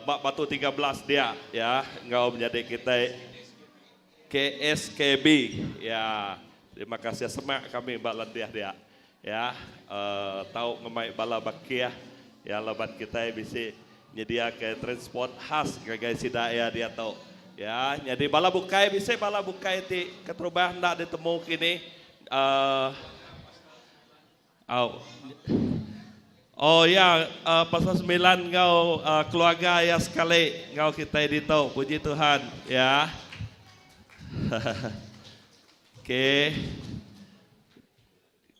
Ba Batu 13 dia ya enggau menyadi kitai KSKB ya. Terima kasih semak kami ba Lendih dia ya. Tau ngemai bala bakih ya laban kitai bisi nyediaka transport khas ngagai sida iya diatu ya. Nyadi bala bukai bisi bala bukai ti keterubah enda ditemu kini uhh. Au. Oh iya pasal semilan enggau keluarga iya sekali enggau kitai ditu puji Tuhan ya. Okey.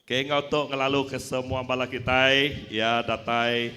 Okey enggau tu ngelalu ke semua bala kitai ya datai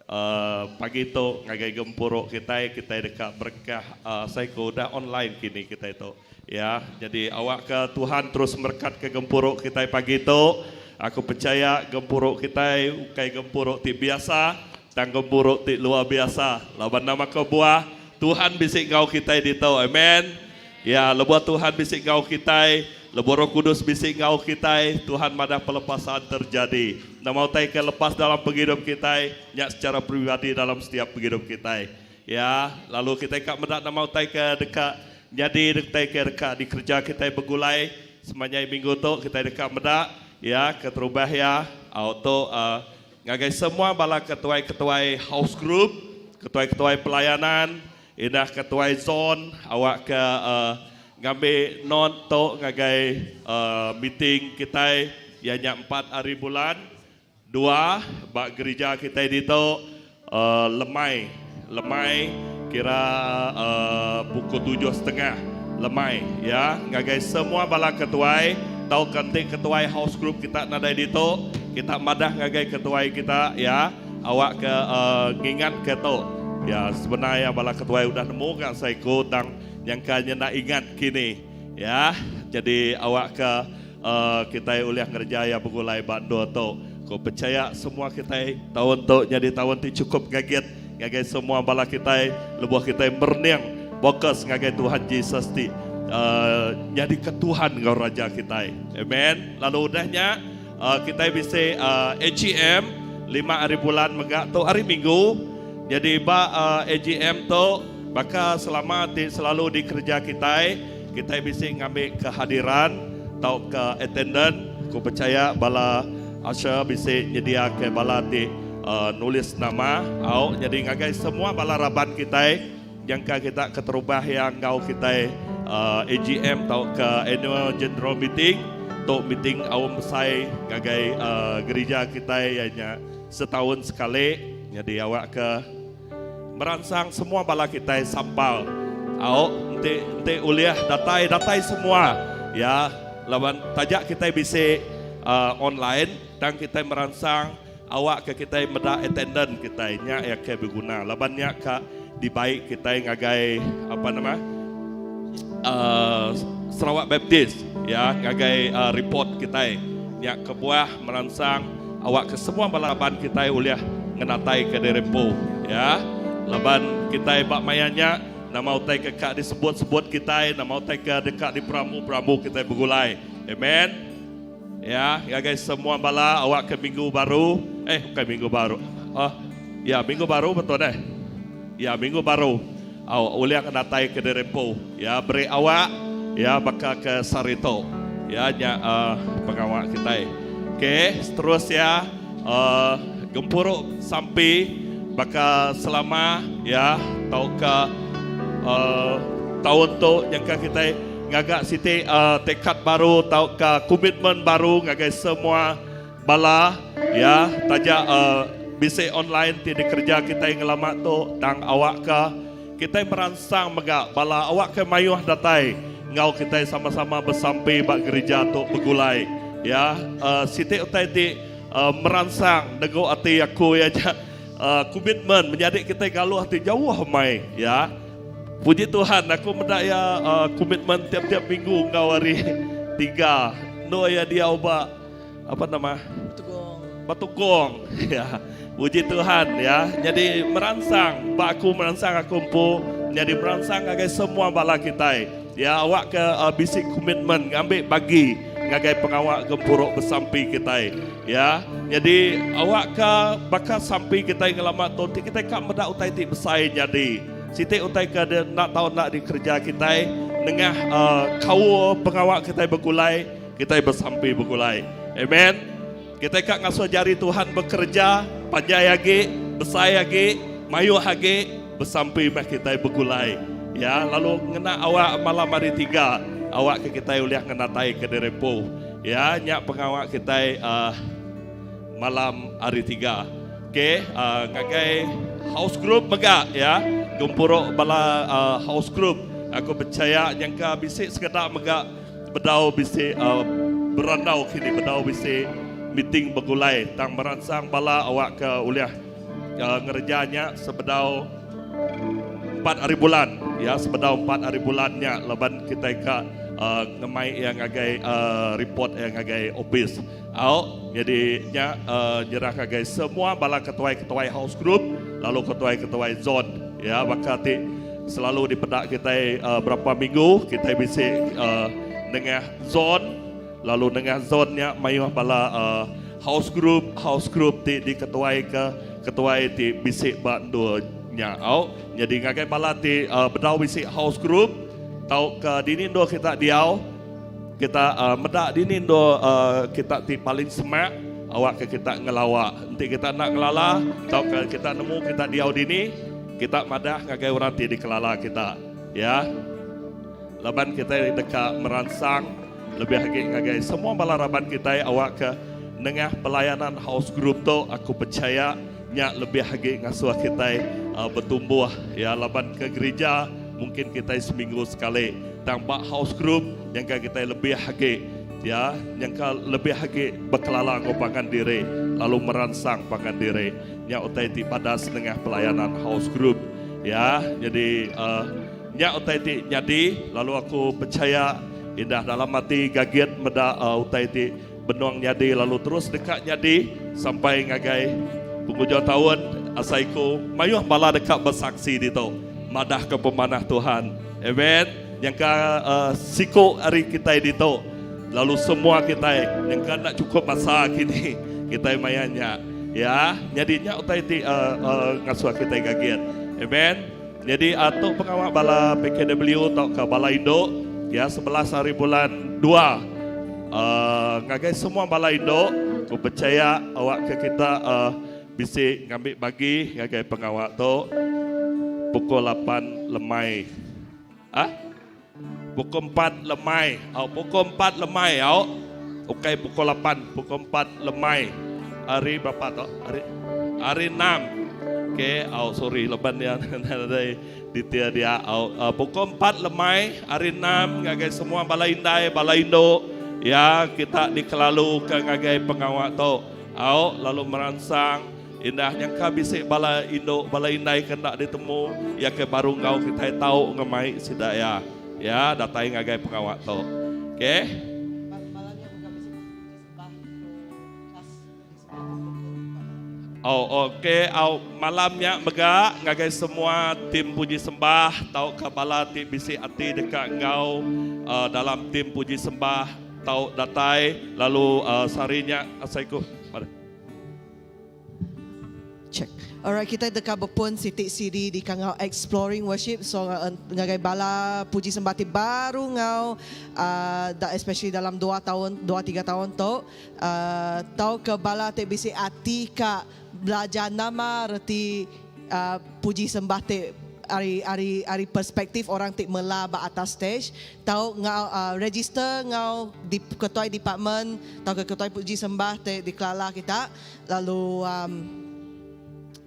uhh pagi tu ngagai gempuru kitai kitai deka berengkah uhh asai ke udah online kini kitai tu. Ya, nyadi awakka Tuhan terus merekatka gempuru kitai pagi tu. Aku pechaya gempuru kitai ukai gempuru ti biasa, tang gempuru ti luar biasa. Laban nama kebuah, Tuhan bisi enggau kitai ditu. Amen. Ya, lebuh Tuhan bisi enggau kitai, lebuh Roh Kudus bisi enggau kitai, Tuhan madah pelepasan terjadi. Nama utai ke lepas dalam pengidup kitai, nya secara pribadi dalam setiap pengidup kitai. Ya, lalu kitai ka meda nama utai ke deka nyadi utai ke deka dikereja kitai begulai semanjai minggu tu kitai deka meda ya keterubah iya au tu uhh ngagai semua bala ketuai-ketuai house group, ketuai-ketuai pelayanan, indah ketuai zone awak ke uhh ngambi note tu ngagai uhh meeting kitai iya nya empat hari bulan. Dua, ba gerija kitai ditu lemai lemai kira pukul tujuh setengah lemai ya ngagai semua bala ketuai tauka enti ketuai house group kita nadai ditu kita madah ngagai ketuai kita ya awak ke ngingat ke tu ya sebenar ya bala ketuai udah nemu ka seiku tang nyangka nya enda ingat kini ya jadi awak ke Kitai ulih ngereja iya begulai ba endur tu. Ku pechaya semua kitai taun tu nyadi taun ti chukup gagit ngagai semua bala kitai lebuh kitai merening fokus ngagai Tuhan Jesus ti nyadika Tuhan enggau Raja kitai. Amen. Lalu udah nya kitai bisi AGM lima hari bulan mega tu hari Minggu. Nyadi ba AGM tu baka selama ti selalu dikereja kitai, Kitai bisi ngambi kehadiran tauka attendant. Ku pechaya bala usher bisi nyediaka bala ti nulis nama au nyadi ngagai semua bala raban kitai nyangka kita keterubah iya enggau kitai AGM tauka Annual General Meeting tu meeting aum besai ngagai gerija kitai iya nya setaun sekali nyadi awakka Meransang semua bala kitai sampal au enti enti ulih datai datai semua ya laban taja kitai bisi uhh online tang kitai meransang awak ke kitai meda attendant kitai nya iya ke beguna laban nya ka dibai kitai ngagai apa nama uhh Sarawak Baptist ya ngagai uhh report kitai nya kebuah meransang Awak ke semua bala raban kitai ulih ngenataika diri empu ya. Laban kitai ba maya nya nama utai ke ka disebut-sebut kitai, nama utai ke deka diperambu-perambu kitai begulai. Amen. Ya, ngagai semua bala awak ke minggu baru, eh bukai minggu baru. Oh, ya minggu baru betul deh. Ya minggu baru. Au ulih ngenataika diri empu. Ya beri awak ya baka ke sehari tu. Ya nya uhh pengawa kitai. Okey seterus ya uhh gempuru sampi baka selama ya tauka uhh taun tu nyangka kitai ngaga siti uhh tekad baru tauka komitmen baru ngagai semua bala ya taja uhh bisi online ti dikereja kitai ngelama tu tang awakka Kitai meransang mega bala awakka mayuh datai enggau kitai sama-sama besampi ba gerija tu begulai. Ya, siti utai ti meransang negu ati aku iya nya komitmen menyadi kitai galuh ti jauh amai. Ya. Puji Tuhan aku meda iya komitmen tiap-tiap minggu enggau hari tiga endur iya diau ba apa nama? Betugong. Betugong. Ya. Puji Tuhan ya. Nyadi meransang ba aku meransang aku empu nyadi meransang ngagai semua bala kitai. Ya awak ke uh, bisi komitmen ngambi bagi. ngagai pengawa gempuru besampi kitai. Ya, nyadi awakka baka sampi kitai ngelama tu enti kitai ka meda utai ti besai nyadi. Siti utai ke enda tau enda dikereja kitai nengah kaul pengawa kitai begulai, kitai besampi begulai. Amen. Kitai ka ngasuh jari Tuhan bekereja panjai agi, besai agi, mayuh agi, besampi meh kitai begulai. Ya, lalu ngena awak malam hari tiga awak ke kitai ulih ngenataika diri empu. Ya, nya pengawa kitai uhh malam hari tiga. Ok, uhh ngagai house group mega ya, gempuru bala uhh house group. Aku pechaya nyangka bisi sekeda mega Bedau bisi berandau kini bedau bisi meeting begulai tang meransang bala awakka ulih ngereja nya sebedau empat hari bulan ya sebedau empat hari bulan nya laban kitai ka ngemai iya ngagai report iya ngagai opis au jadi nya nyerah ngagai semua bala ketuai-ketuai house group lalu ketuai-ketuai zone ya baka ti Selalu dipeda kitai berapa minggu kitai bisi nengah zon lalu nengah zon nya mayuh bala house group house group ti diketuaika ketuai ti bisi ba endur nya au. Nyadi ngagai bala ti bedau bisi house group tauka dini endur kita diau kita meda dini endur kita ti paling semak awakka kita ngelawa. Enti kita enda ngelala tauka kita nemu kita diau dini. Kita madah ngagai orang ti dikelala kita, ya. Laban kitai deka meransang lebih agi ngagai semua bala raban kitai awakka nengah pelayanan house group tu aku pechaya nya lebih agi ngasuh kitai betumbuh ya laban ke gerija mungkin kitai seminggu sekali tang ba house group nyangka kitai lebih agi ya nyangka lebih agi bekelala enggau pangan diri lalu meransang pangan diri. Nya utai ti badas nengah pelayanan house group ya. Nyadi uhh nya utai ti nyadi lalu aku pechaya indah dalam ati gagit meda uhh utai ti benung nyadi lalu terus deka nyadi sampai ngagai pengujung taun asai ku mayuh bala deka besaksi ditu madahka pemanah Tuhan. Amen. Nyangka uhh siku ari kitai ditu lalu semua kitai nyangka enda chukup masa kini kitai maya nya. Ya, nyadi nya utai ti ngasuh kitai gagit. Amen. Nyadi tu pengawa bala PKW tauka bala indu ya 11 hari bulan dua ngagai semua bala indu ku pechaya awakka kita bisi ngambi bagi ngagai pengawa tu pukul lapan lemai. Ah? Pukul empat lemai. Au pukul empat lemai au. Ukai pukul lapan, pukul empat lemai. Hari berapa tu? Hari hari enam. Okey, au sorry laban dia nadai detail dia. Au uh, pukul empat lemai hari enam ngagai semua bala indai, bala indu ya kita dikelalu ke ngagai pengawa tu. Au lalu meransang Indah nyangka bisi bala indu bala indai ke enda ditemu iya ke baru enggau kitai tau ngemai sida iya ya datai ngagai pengawa tu. Okey. Oh okey au malam nya mega ngagai semua tim puji sembah tauka bala ti bisi ati deka enggau uh, dalam tim puji sembah tau datai lalu uh, sehari nya asai ku. Check. Alright, kitai deka bepun siti CD di kangau Exploring Worship. So ngagai bala puji sembah ti baru enggau uh, especially dalam dua taun, dua tiga taun tu, uh, tauka bala ti bisi ati ka belajar nama reti uh, puji sembah ti ari ari ari perspektif orang ti mela ba atas stage tau enggau register enggau di ketuai department tauka ketuai puji sembah ti dikelala kita lalu um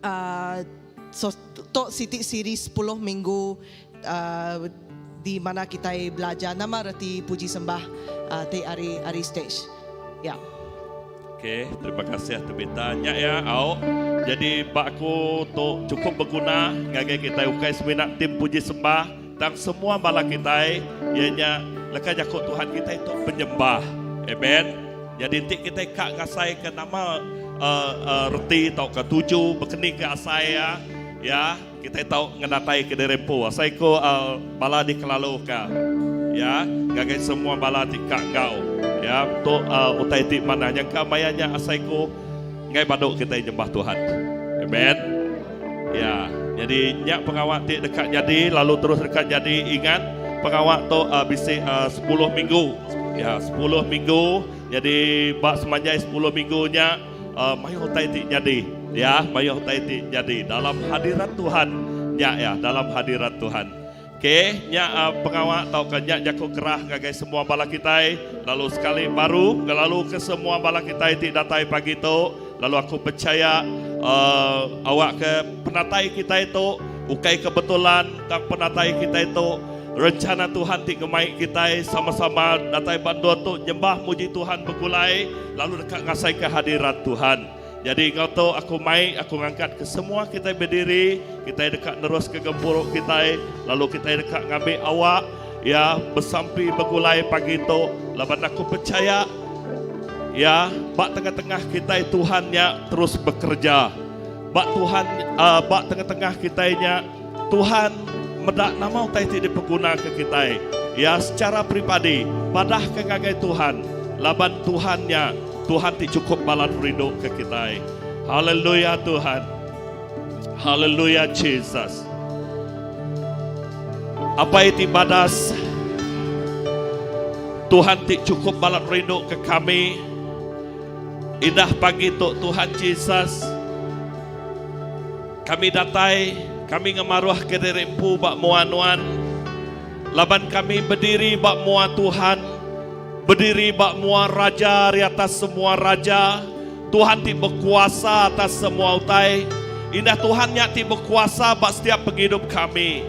uh so tu siti series sepuluh minggu uh di mana kitai belajar nama reti puji sembah uh ti ari ari stage. Ya. Okey, terima kasih Tabitha. Nya ya, au. Jadi ba aku tu cukup beguna ngagai kitai ukai semina tim puji sembah tang semua bala kitai iya nya leka jaku Tuhan kitai tu penyembah. Amen. Jadi enti kitai ka ngasaika nama uh, uh, reti tauka tuju bekeni ke asai ya, ya kitai tau ngenataika diri empu. Asai ku uh, bala dikelaluka ya ngagai semua bala ti ka enggau. Ya tu uh, utai ti manah nyangka maya nya asai ku ngai badu kitai nyembah Tuhan. Amen. Ya, jadi nya pengawa ti deka nyadi lalu terus deka nyadi ingat pengawa tu uh, bisi uh, 10 minggu. Ya, 10 minggu. Jadi ba semanjai 10 minggu nya uh, mayuh utai ti nyadi. Ya, mayuh utai ti nyadi dalam hadirat Tuhan. Nya ya, dalam hadirat Tuhan. Ok, nya pengawa tauka nya jaku gerah ngagai semua bala kitai lalu sekali baru ngelalu ke semua bala kitai ti datai pagi tu lalu aku pechaya uhh awak ke penatai kitai tu ukai kebetulan tang penatai kitai tu rencana Tuhan ti ngemai kitai sama-sama datai ba endur tu nyembah muji Tuhan begulai lalu deka ngasaika hadirat Tuhan. Nyadi enggau tu aku mai aku ngangkat ke semua kitai bediri, kitai deka neruska gempuru kitai lalu kitai deka ngambi awak iya besampi begulai pagi tu laban aku pechaya iya ba tengah-tengah kitai Tuhan nya terus bekereja. Ba Tuhan uhh ba tengah-tengah kitai nya Tuhan meda nama utai ti dipegunaka kitai iya secara peribadi padahka ngagai Tuhan laban Tuhan nya Tuhan ti chukup balat rindu ke kitai. Haleluya Tuhan. Haleluya Jesus. Apai ti badas Tuhan ti chukup balat rindu ke kami. Indah pagi tu Tuhan Jesus kami datai kami ngemaruh ke diri empu ba mua nuan laban kami bediri ba mua Tuhan. Bediri ba mua Raja ari atas semua raja, Tuhan ti bekuasa atas semua utai. Indah Tuhan nya ti bekuasa ba setiap pengidup kami.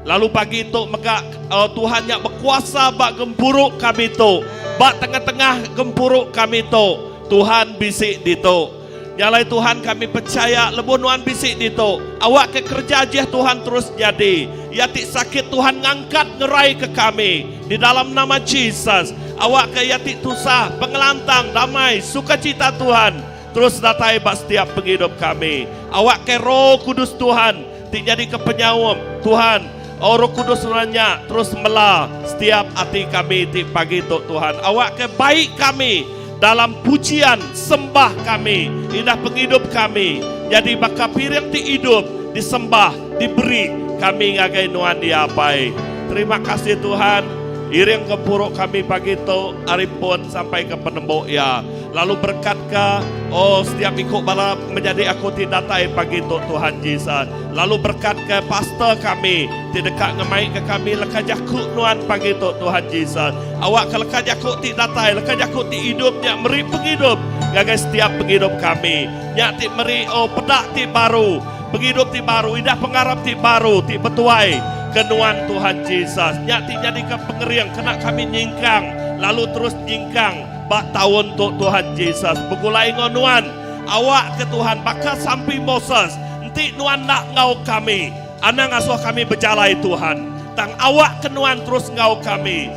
Lalu pagi tu mega Tuhan nya bekuasa ba gempuru kami tu. Ba tengah-tengah gempuru kami tu, Tuhan bisi ditu. Nya alai Tuhan kami pechaya lebuh nuan bisi ditu, awakka kereja ajih Tuhan terus nyadi. Iya ti sakit Tuhan ngangkat ngeraika kami di dalam nama Jesus. Awakka iya ti tusah, pengelantang, damai, sukacita Tuhan terus datai ba setiap pengidup kami. Awakka Roh Kudus Tuhan ti nyadika penyaup Tuhan, oh Roh Kudus nuan nya terus mela setiap ati kami ti pagi tu Tuhan. Awakka baik kami Dalam pujian sembah kami, indah pengidup kami nyadi baka piring ti idup disembah, diberi kami ngagai Nuan Iya Apai. Terima kasih Tuhan, iring gempuru kami pagi tu ari pun sampai ke penembu iya. Lalu berekatka, oh setiap iku bala menyadi aku ti datai pagi tu Tuhan Jesus. Lalu berekatka pastor kami ti deka ngemaika kami leka jaku Nuan pagi tu Tuhan Jesus. Awakka leka jaku ti datai, leka jaku ti idup nya meri pengidup ngagai setiap pengidup kami. Nya ti meri oh peda ti baru, pengidup ti baru, indah pengarap ti baru ti betuai ke Nuan Tuhan Jesus. Nya ti nyadika pengering kena kami nyingkang lalu terus nyingkang ba taun tu Tuhan Jesus begulai enggau Nuan. Awakka Tuhan baka sampi Moses, enti Nuan enda enggau kami, Anang ngasuh kami bejalai Tuhan, tang awakka Nuan terus enggau kami.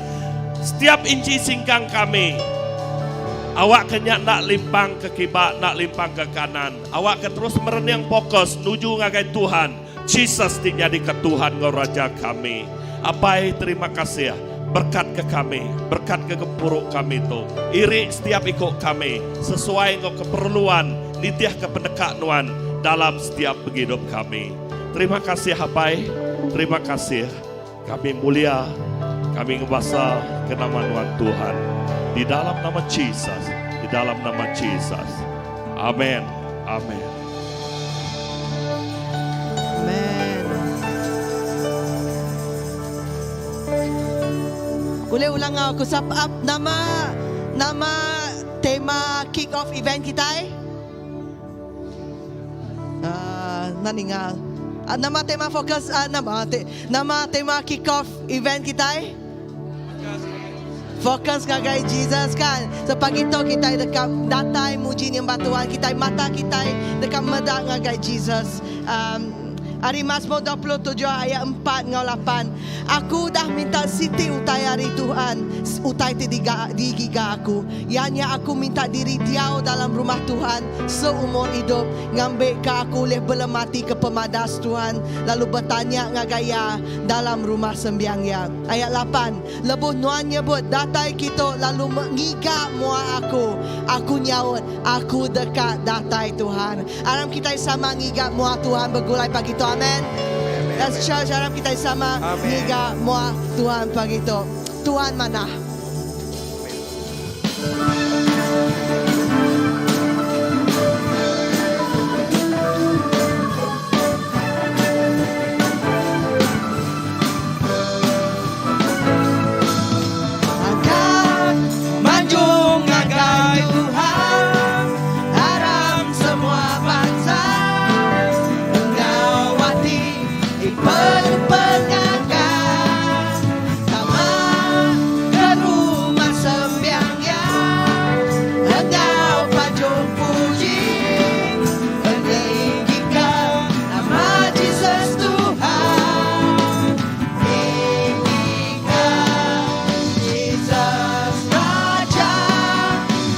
Setiap inchi singkang kami, awakka nya enda limpang ke kiba, enda limpang ke kanan. Awakka terus merening fokus nuju ngagai Tuhan, Jesus ti nyadika Tuhan enggau Raja kami. Apai, terima kasih. Berkatka kami, berkatka gempuru kami tu. Iri setiap iku kami sesuai enggau keperluan nitihka peneka Nuan dalam setiap pengidup kami. Terima kasih apai, terima kasih. Kami mulia, kami ngebasa ke nama nuan Tuhan. Di dalam nama Jesus, di dalam nama Jesus. Amen. Amen. Amen. Boleh ulang aku sap up nama nama tema kick off event kita? Ah, enda ninga. Ah, nama tema fokus ah, nama te, nama tema kick off event kitai? Fokus ngagai Jesus kan. So pagi tu kitai deka datai muji nyembah Tuhan kitai mata kitai deka meda ngagai Jesus. Um, Ari Masmur 27 ayat 4 enggau 8, Aku udah minta siti utai ari Tuhan, utai ti digiga aku, iya nya aku minta diri diau dalam rumah Tuhan seumur idup, ngambika aku ulih belematika pemadas Tuhan lalu betanya ngagai Iya dalam rumah sembiang Iya. Ayat 8, Lebuh nuan nyebut, Datai kitu lalu ngiga mua aku, aku nyaut, Aku deka datai Tuhan. Aram kitai sama ngiga mua Tuhan begulai pagi tu. Amen. Let's church aram kitai sama ngiga mua Tuhan pagi tu. Tuhan manah. Angkat manjung ngagai Tuhan aram semua bansa enggau ati penuh pengaga tama ke rumah sembiang Iya enggau panjung puji ningika nama Jesus Tuhan ningika Jesus Raja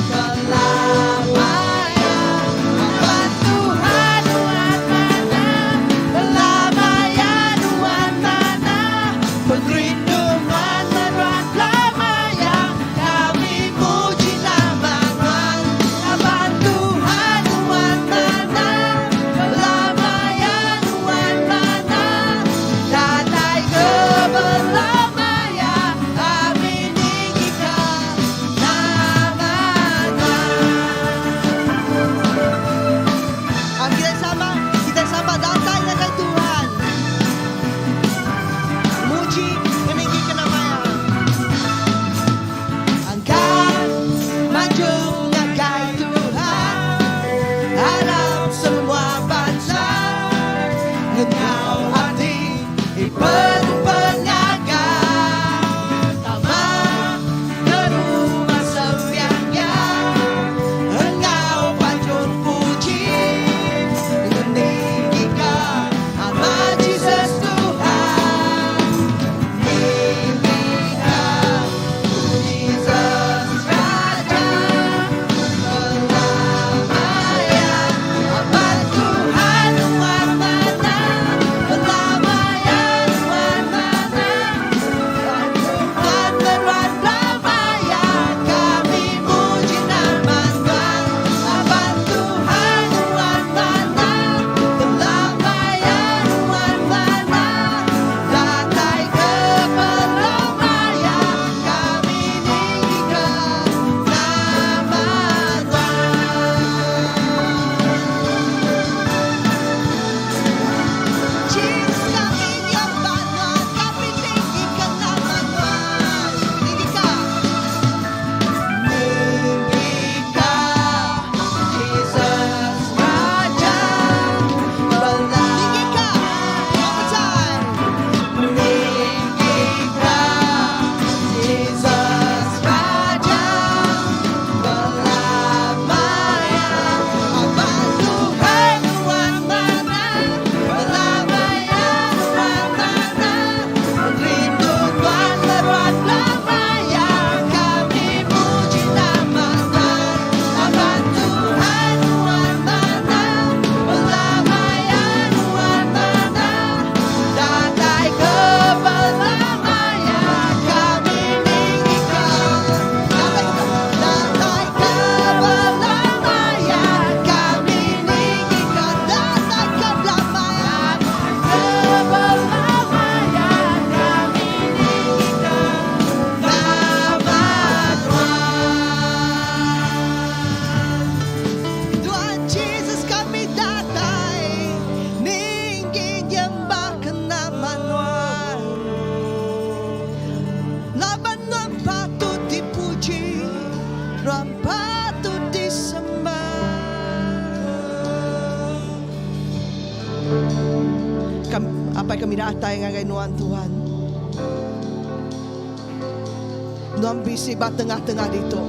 Belamaya Amat Tuhan Nuan manah Belamaya Nuan manah Pengerindu Nuan meruan belamaya Kami muji nama Nuan Laban Tuhan Nuan manah Belamaya Nuan manah Datai ke belamaya Kami ningika nama Nuan. Am kitai sama, kitai sama datai ngagai Tuhan. Muji ngeningika nama Iya. Angkat manjung ngagai Tuhan Aram semua bansa Enggau ati penuh pengaga Tama ke rumah sembiang Iya Enggau panjung puji Ngeningika nama Jesus Tuhan Ningika Jesus Raja Belamaya Amat Tuhan Nuan manah Belamaya Nuan manah Tuhan meruan belamaya Kami muji nama Tuhan Amat Tuhan Nuan manah Belamaya Nuan manah Datai ke belamaya Kami ningika nama Tuhan. Jesus kami nyembah Nuan, kami tinggikan nama Nuan. Tinggikan. Ningika Jesus Raja Tinggikan. One more time. Ningika Jesus Raja Belamaya Amat Tuhan Nuan manah Belamaya Nuan manah Rindu Tuhan meruan belamaya Kami muji nama Tuhan Amat Tuhan Nuan manah Belamaya Nuan manah Datai ke belamaya Kami ninggikan Datai ke Datai ke belamaya Kami ninggikan Datai ke belamaya Ke belamaya Kami ninggikan Nama Tuhan Tuhan Jesus kami datai Ninggi nyembah ke nama Nuan Laban Nuan patut dipuji Nuan patut disembah Kam, apai kami datai ngagai Nuan Tuhan Nuan bisi ba tengah-tengah ditu.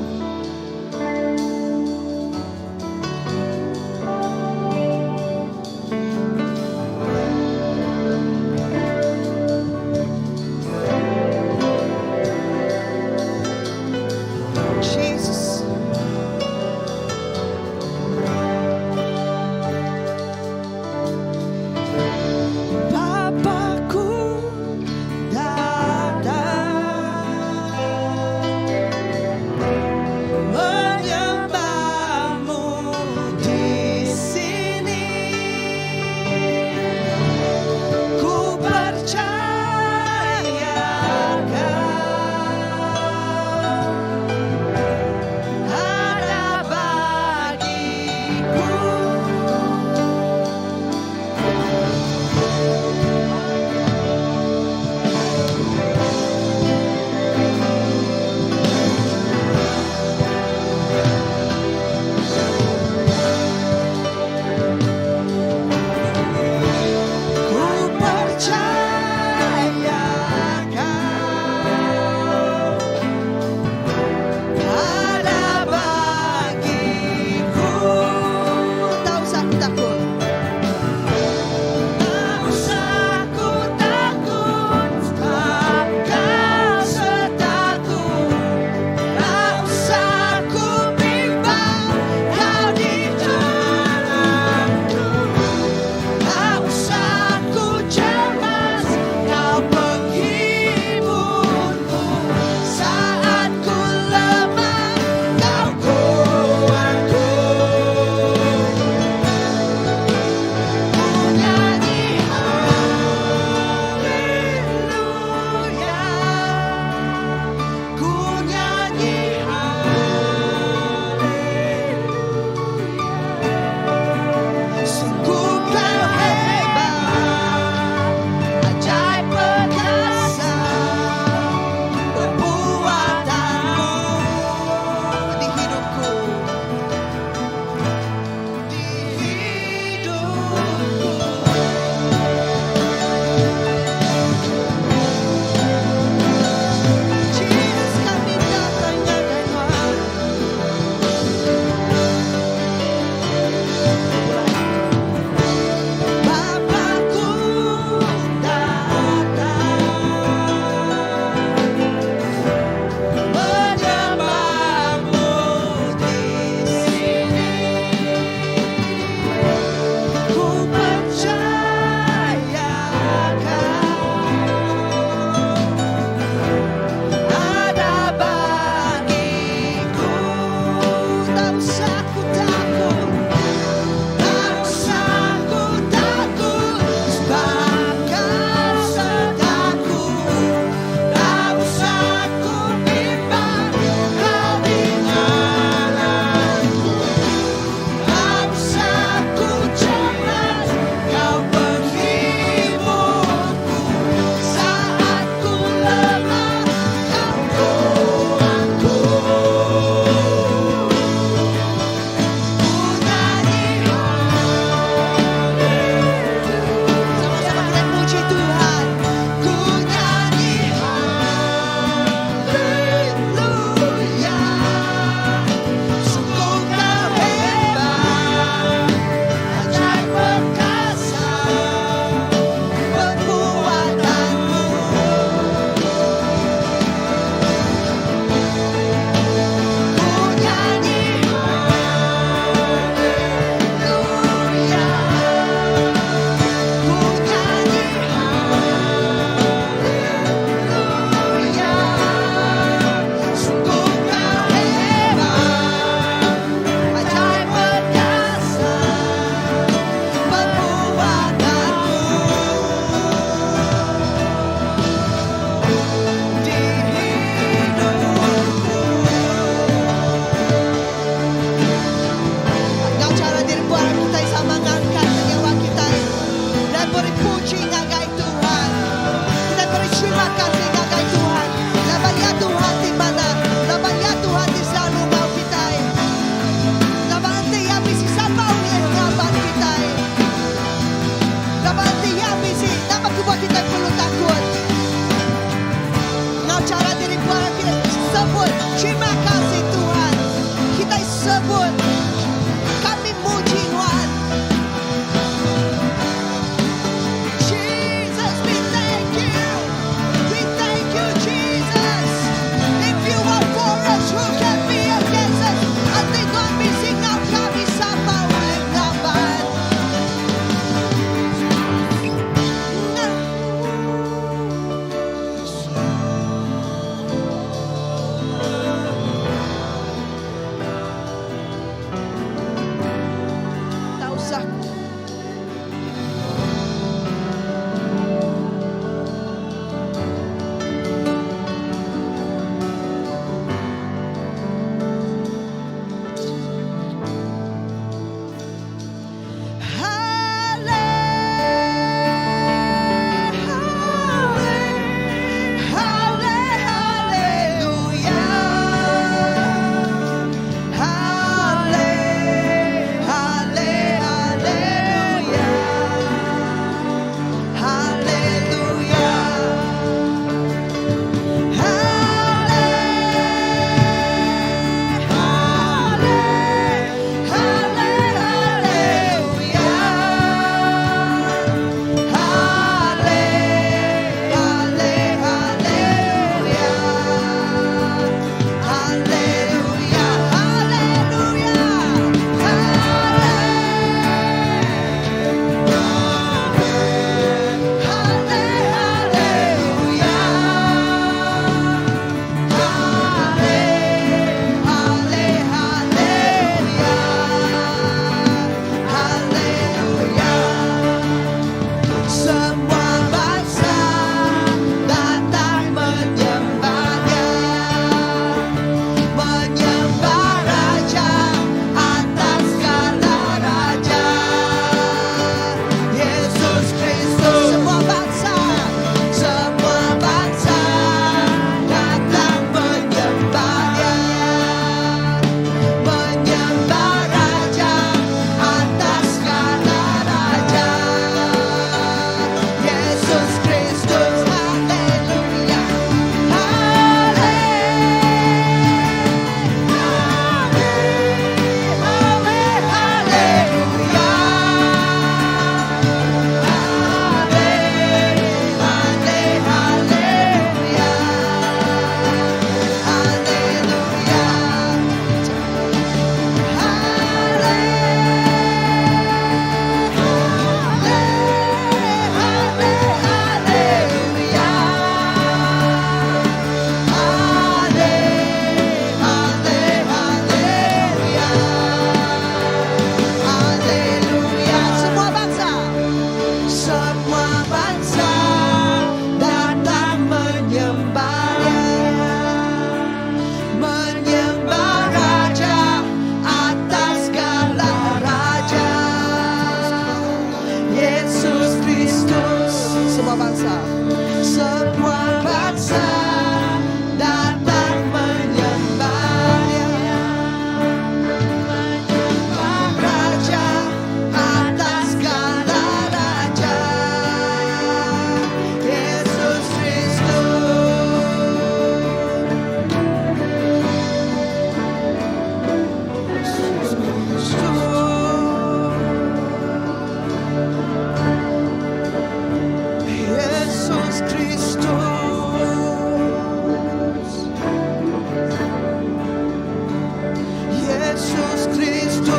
Yesus Kristus.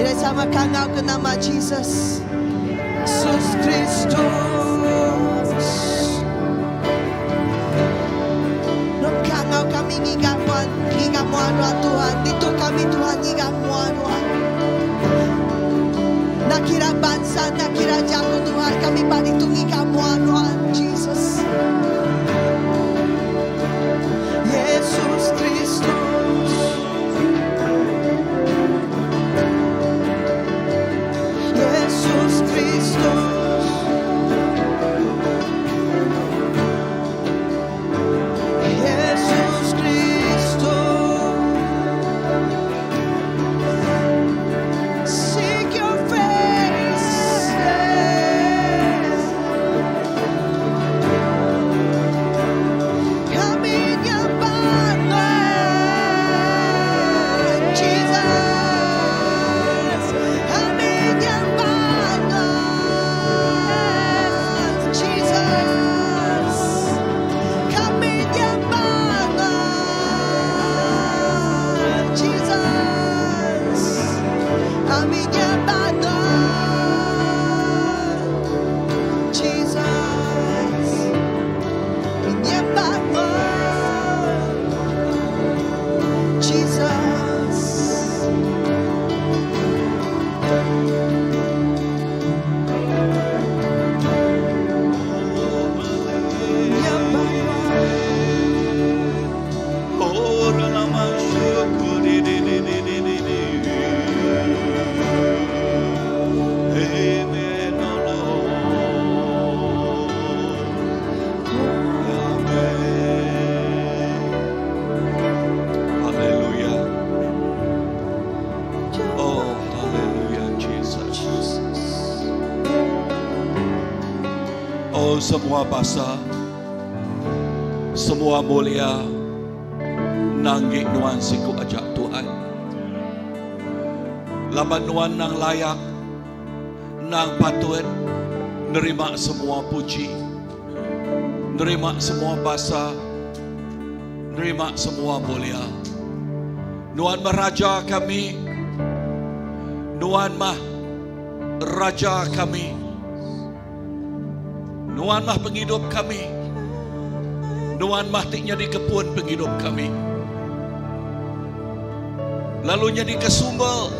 Ila sama kangau ke nama Jesus. Jesus Kristus. Nuan kangau kami ngiga nuan, ngiga mua nuan Tuhan. Ditu kami Tuhan ngiga mua nuan. Enda kira bansa, enda kira jaku Tuhan, kami ba ditu ngiga mua nuan Jesus. Yesus Kristus. Yesus Kristus. Yesus Kristus. Seek your face. Kami nyembah Nuan, Jesus. Kami nyembah Nuan, Jesus. Kami nyembah Nuan, Jesus. Kami nyembah Nuan, Jesus. Nyembah Nuan, Jesus. Nyembah Nuan. Ora lama syukur di di di di di di di. Amen, oh Lord. Amen. Hallelujah. Oh, hallelujah, Jesus. Oh, semua basa, semua mulia, nanggi nuan siku ajak Tuhan. Laban nuan nang layak, nang patut, nerima semua puji, nerima semua basa, nerima semua mulia. Nuan mah raja kami, Nuan mah raja kami. Nuan mah penghidup kami. Nuan mah ti nyadi ke pun penghidup kami. Lalu nyadi ke sumber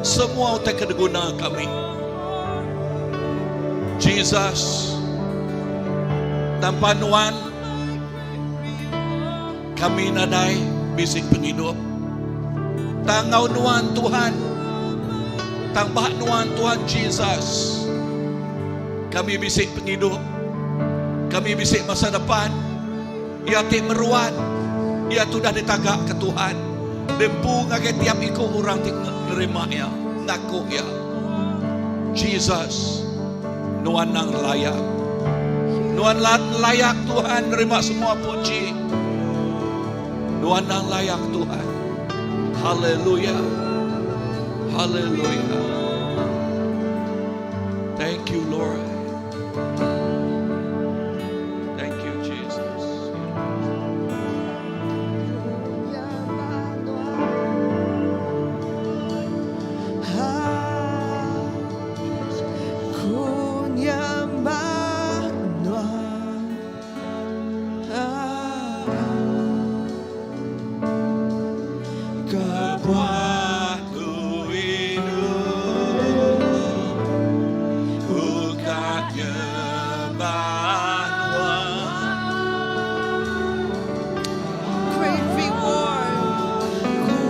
semua utai ke diguna kami. Jesus, tanpa Nuan kami nadai bisi penghidup. Tang enggau Nuan Tuhan, tambah Nuan Tuhan Jesus. Kami bisi penghidup. Kami bisi masa depan. Ia ti meruan. Ia sudah ditagak ke Tuhan. Dempu ngagai tiap iku orang ti nerima ya, ngaku ya. Jesus, Nuan nang layak. Nuan layak Tuhan nerima semua puji. Nuan nang layak Tuhan. Haleluya. Haleluya. Thank you Lord. Thank you Jesus. Nyembah Nuan. Aku nyembah Nuan. Ah. Kebuah ku hidup Ku kan nyembah Nuan Great reward. Ku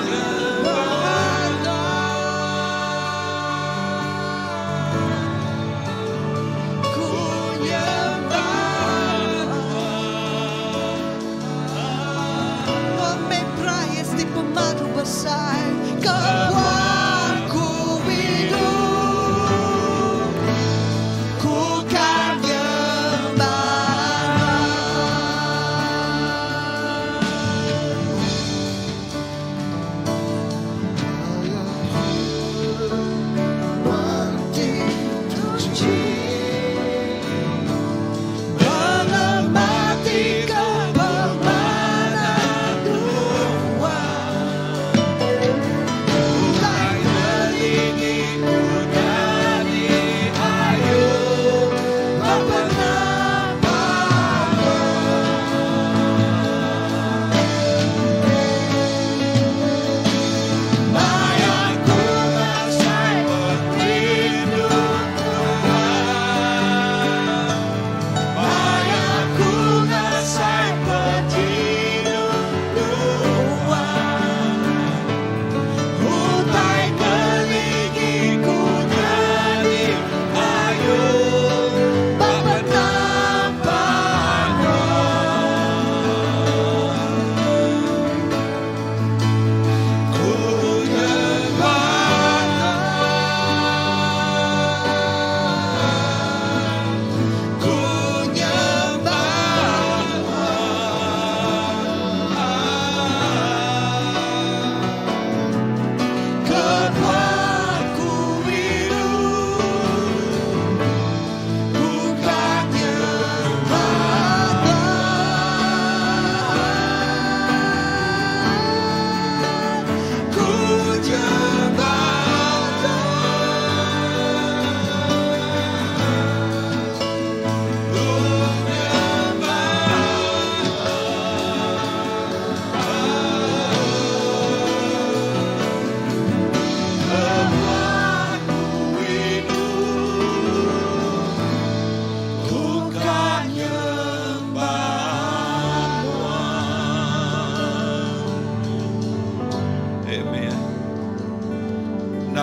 nyembah Nuan. Ku nyembah Nuan. Nuan meh perais ti pemadu besai. Kebuah ku hidup. Ku kan nyembah Nuan. Nuan ti tuchi. Belematika pemanah.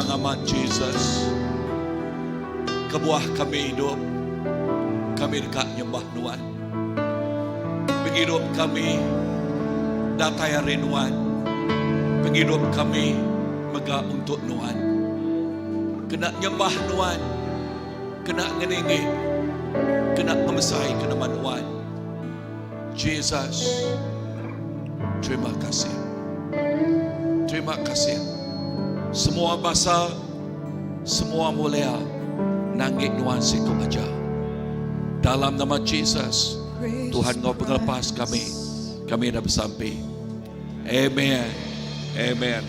Terang amat Jesus. Kebuah kami idup, kami deka nyembah Nuan. Pengidup kami datai ari Nuan. Pengidup kami mega untuk Nuan. Kena nyembah Nuan, kena ngeningi, kena ngemesai ke nama Nuan. Jesus, terima kasih. Terima kasih. Semua basa, semua mulia, nanggi Nuan siku aja. Dalam nama Jesus, Tuhan ngau pengelepas kami. Kami dah bersampi. Amen. Amen.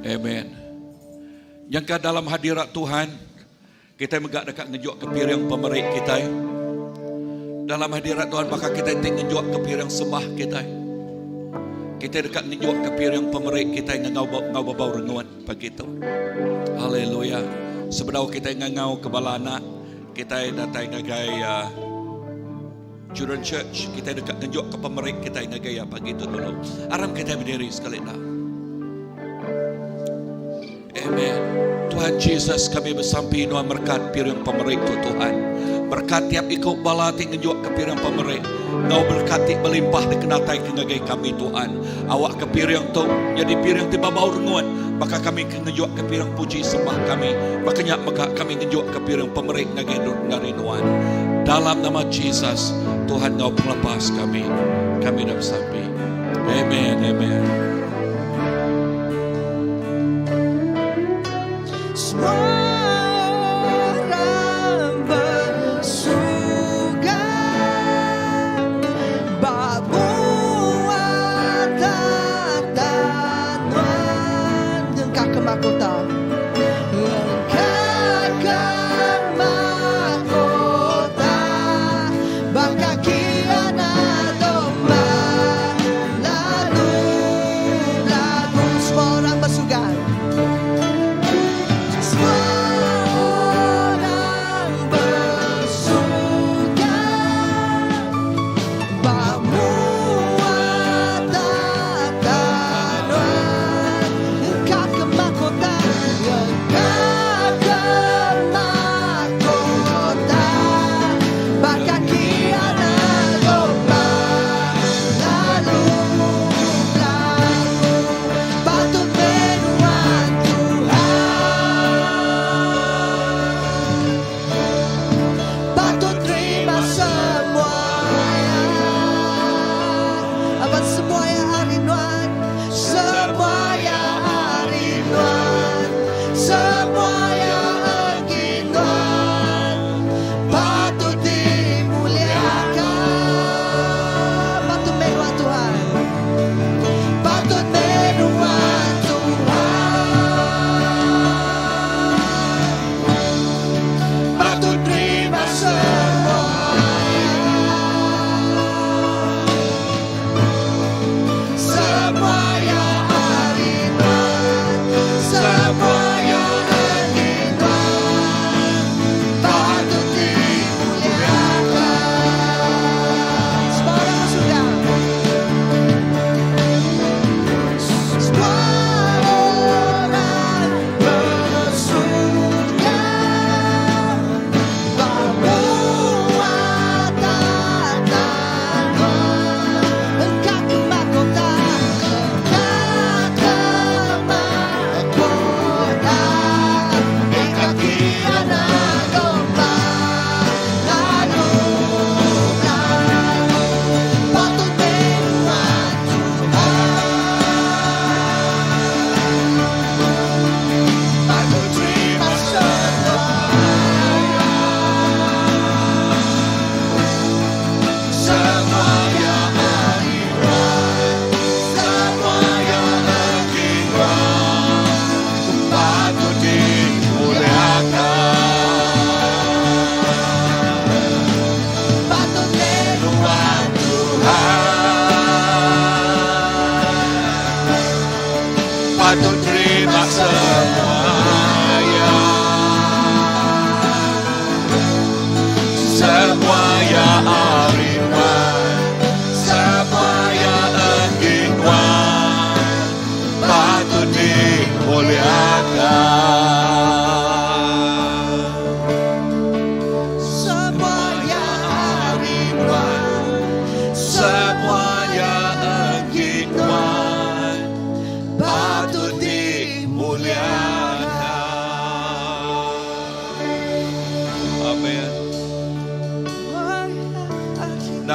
Amen. Yang dalam hadirat Tuhan, kita megak dekat ngejuk ke piring pemerik kita. Dalam hadirat Tuhan, maka kita ngejuk ke piring sembah kita. Kita dekat ngejuk ke piring pemerik kita ngau ngau bau renguan begitu. Haleluya. Sebedau kita ngangau ke bala anak, kita datang ngagai Children Church, kita dekat ngejuk ke pemerik kita ngagai ya pagi itu dulu. Aram kita berdiri sekali dah. Amen. Tuhan Jesus kami bersampi nuan berkat piring pemerik tu Tuhan. Berkat tiap ikut bala ti ngejuk ke piring pemerik. Ngau berkat ti berlimpah di kenatai ke ngagai kami Tuhan. Awak ke piring tu jadi piring ti babau renguan. Maka kami ke ngejuk ke piring puji sembah kami. Makanya maka kami ngejuk ke piring pemerik ngagai ngari nuan. Dalam nama Jesus Tuhan ngau pelepas kami. Kami dah bersampi. Amen. Amen. Semua orang bersuka Babuat tatanuan Engkau ke mahkota Engkau ke mahkota Baka kiana domba Lalu lagu semua orang bersuka. Semua orang bersuka Bamuat tatanuan Engkau ke mahkota Engkau ke mahkota Baka kiana domba Lalu lagu Patut menuan Tuhan Patut terima semuanya. Apa semua yang hari Nuan, semua yang hari Nuan, semua yang hari Nuan, patut dimuliakan. Patut menuan Tuhan, patut menuan Tuhan. Patut terima semuanya. Semua yang hari Tuhan, semua yang hari Tuhan, patut dimuliakan. Semua orang sudah. Semua orang bersurga Babuat tatanuan Engkau ke mahkota Engkau ke mahkota Engkau kiana domba Lalu lagu Patut menuan Tuhan Patut terima semuanya. Semua yang hari semua yang hari Patut dimuliakan. Patut menuan Tuhan Patut terima semuanya. Semua yang ariwan, semua yang enggiwan, patut dimuliakan.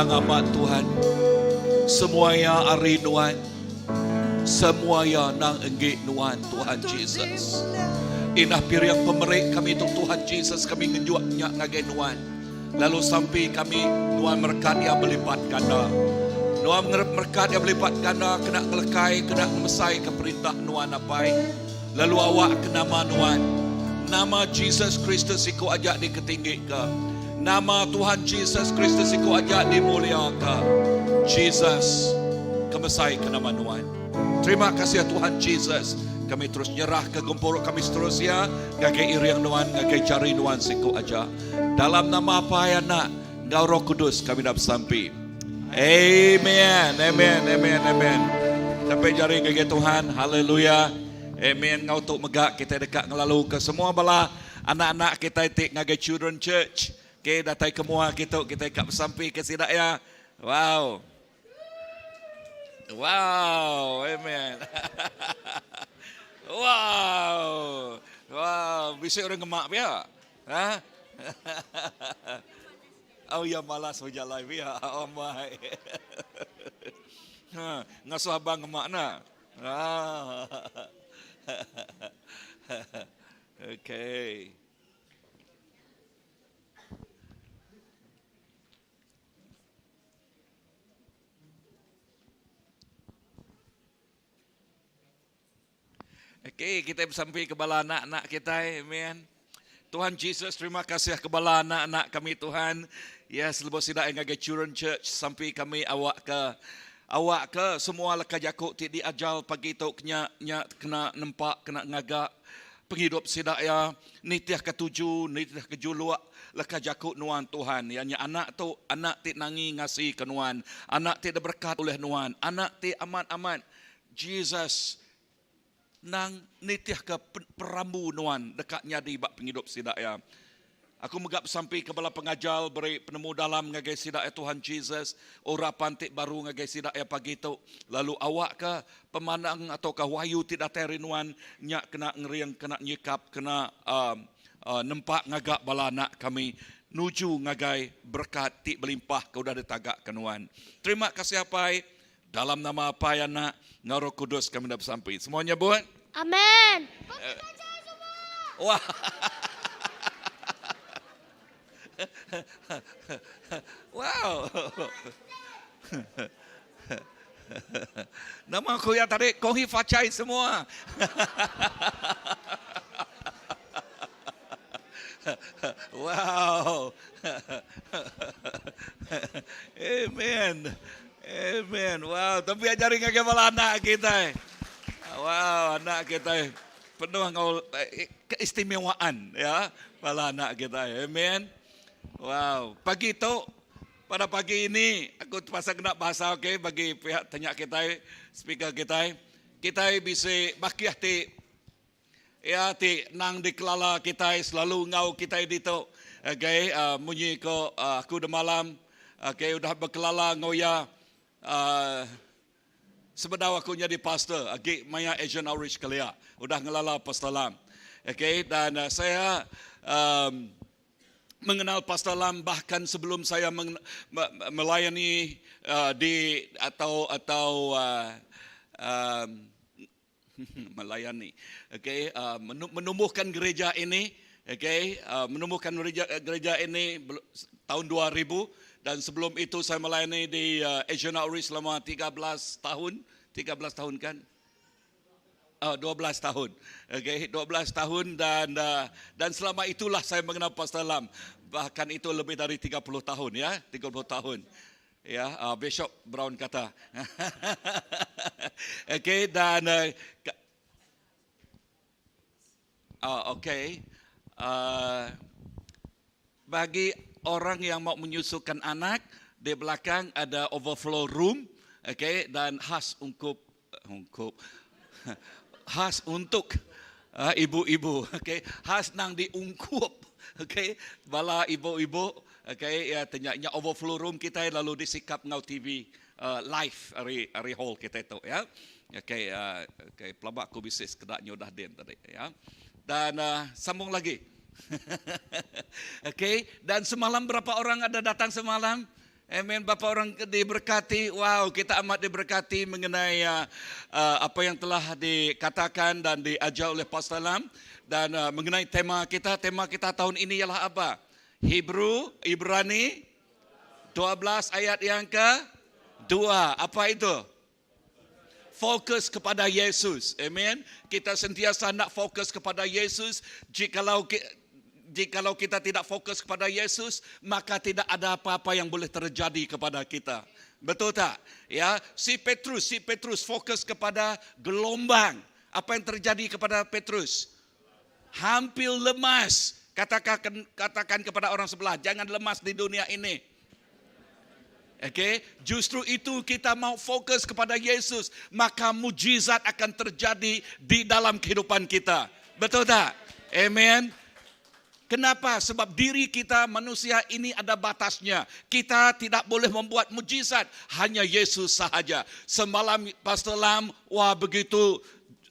Nang amat Tuhan, semua iya ari Nuan, semua iya nang enggi Nuan Tuhan Jesus. Indah piring pemeri kami tu Tuhan Jesus kami ngenjuk nya ngagai Nuan. Lalu sampi kami Nuan merekat iya belipat ganda. Nuan merekat iya belipat ganda kena ngelekai kena ngemesai ke perintah Nuan Apai. Lalu awak ke nama Nuan. Nama Jesus Kristus siku aja diketinggika. Nama Tuhan Jesus Kristus siku aja dimuliaka. Jesus, kemesai ke nama Nuan. Terima kasih Tuhan Jesus. Kami terus nyerah ke gempuru kami seterusnya ngagai iring Nuan, ngagai jari Nuan siku aja. Dalam nama Apai, Anak, enggau Roh Kudus kami dah besampi. Amen. Amen. Amen. Amen. Sampai jari ngagai Tuhan. Haleluya. Amen. Ngau tu mega kita deka ngelalu ke semua bala anak-anak kita ti ngagai Children Church. Okay, datai ke mua kita kita ka besampi ke sida ya. Wow. Wow. Amen. wow. Wow, bisi orang ngemak pia. Ha? Oh ya malas bejalai pia. Oh my. Ha, ngasuh abang ngemak na. Ah. Okay. Okey, kita besampi ke bala anak-anak kita, amen. Tuhan Jesus, terima kasih ke bala anak-anak kami Tuhan. Yes, lebuh sida yang ngagai Children Church sampai kami awak ke awak ke semua leka jaku ti diajal pagi tu kenya nya kena nempa kena ngaga penghidup sida ya nitih ke tuju nitih ke juluk leka jaku nuan Tuhan ya nya anak tu anak ti nangi ngasi ke nuan anak ti diberkat oleh nuan anak ti amat-amat Jesus nang nitihka perambu nuan deka nyadi ba pengidup sida iya. Aku mega besampi ke bala pengajar beri penemu dalam ngagai sida iya Tuhan Jesus, urapan ti baru ngagai sida iya pagi tu, lalu awakka pemandang atauka wahyu ti datai ari nuan nya kena ngering, kena nyikap, kena nempa ngaga bala anak kami nuju ngagai berekat ti belimpah ke udah ditagaka nuan. Terima kasih Apai. Dalam nama Apai, Anak, enggau Roh Kudus kami enda besampi. Semua nyebut. Amen. Wah. Wow. Nama aku yang tadi Kong Hi Fa Chai semua. Wow. Amen. Amen. Wow, tapi ajari ngagai bala anak kita. Wow, anak kita penuh ngau eh, keistimewaan ya bala anak kita. Amen. Wow, pagi tu pada pagi ini aku terpaksa kena bahasa okey bagi pihak tanya kita speaker kita. Kita bisa bakih ti Iya ti nang dikelala kitai selalu enggau kitai ditu okay munyi ko aku demalam okay udah bekelala enggau iya uhh sebedau aku nyadi pastor agi maya Asian Outreach kelia udah ngelala Pastor Lam okay dan saya uhh mengenal Pastor Lam bahkan sebelum saya melayani di atau atau uhh Melayani. Okey, uh, menumbuhkan gereja ini, okey, uh, menumbuhkan gereja, gereja ini tahun 2000 dan sebelum itu saya melayani di uh, Asian Outreach selama 13 tahun, 13 tahun kan? Uh, 12 tahun. Okey, 12 tahun dan uh, dan selama itulah saya mengenal Pastor Lam. Bahkan itu lebih dari 30 tahun ya, 30 tahun. Ya, uh, Bishop Brown kata. Okey dan uh, uh, okey. Uh, bagi orang yang mau menyusukan anak di belakang ada overflow room, okey dan khas ungkup ungkup khas untuk uh, ibu-ibu, okey, khas nang diungkup, okey, bala ibu-ibu Okay, ya tanya nya overflow room kita lalu disikap ngau TV uh, live ari ari hall kita itu ya. Okay, uh, okay, pelabak aku bisi sekeda nyu dah din tadi ya. Dan uh, sambung lagi. okay, dan semalam berapa orang ada datang semalam? Amen. Bapa orang diberkati. Wow, kita amat diberkati mengenai uh, uh, apa yang telah dikatakan dan diajar oleh Pastor Lam dan uh, mengenai tema kita. Tema kita tahun ini ialah apa? Hebrew, Ibrani 12 ayat yang ke dua. Apa itu? Fokus kepada Yesus. Amen. Kita sentiasa nak fokus kepada Yesus. Jikalau jikalau kita tidak fokus kepada Yesus, maka tidak ada apa-apa yang boleh terjadi kepada kita. Betul tak? Ya, si Petrus, si Petrus fokus kepada gelombang. Apa yang terjadi kepada Petrus? Hampir lemas. Katakan katakan kepada orang sebelah, jangan lemas di dunia ini. Okey, justru itu kita mau fokus kepada Yesus, maka mujizat akan terjadi di dalam kehidupan kita. Betul tak? Amen. Kenapa? Sebab diri kita manusia ini ada batasnya. Kita tidak boleh membuat mujizat, hanya Yesus sahaja. Semalam Pastor Lam, wah begitu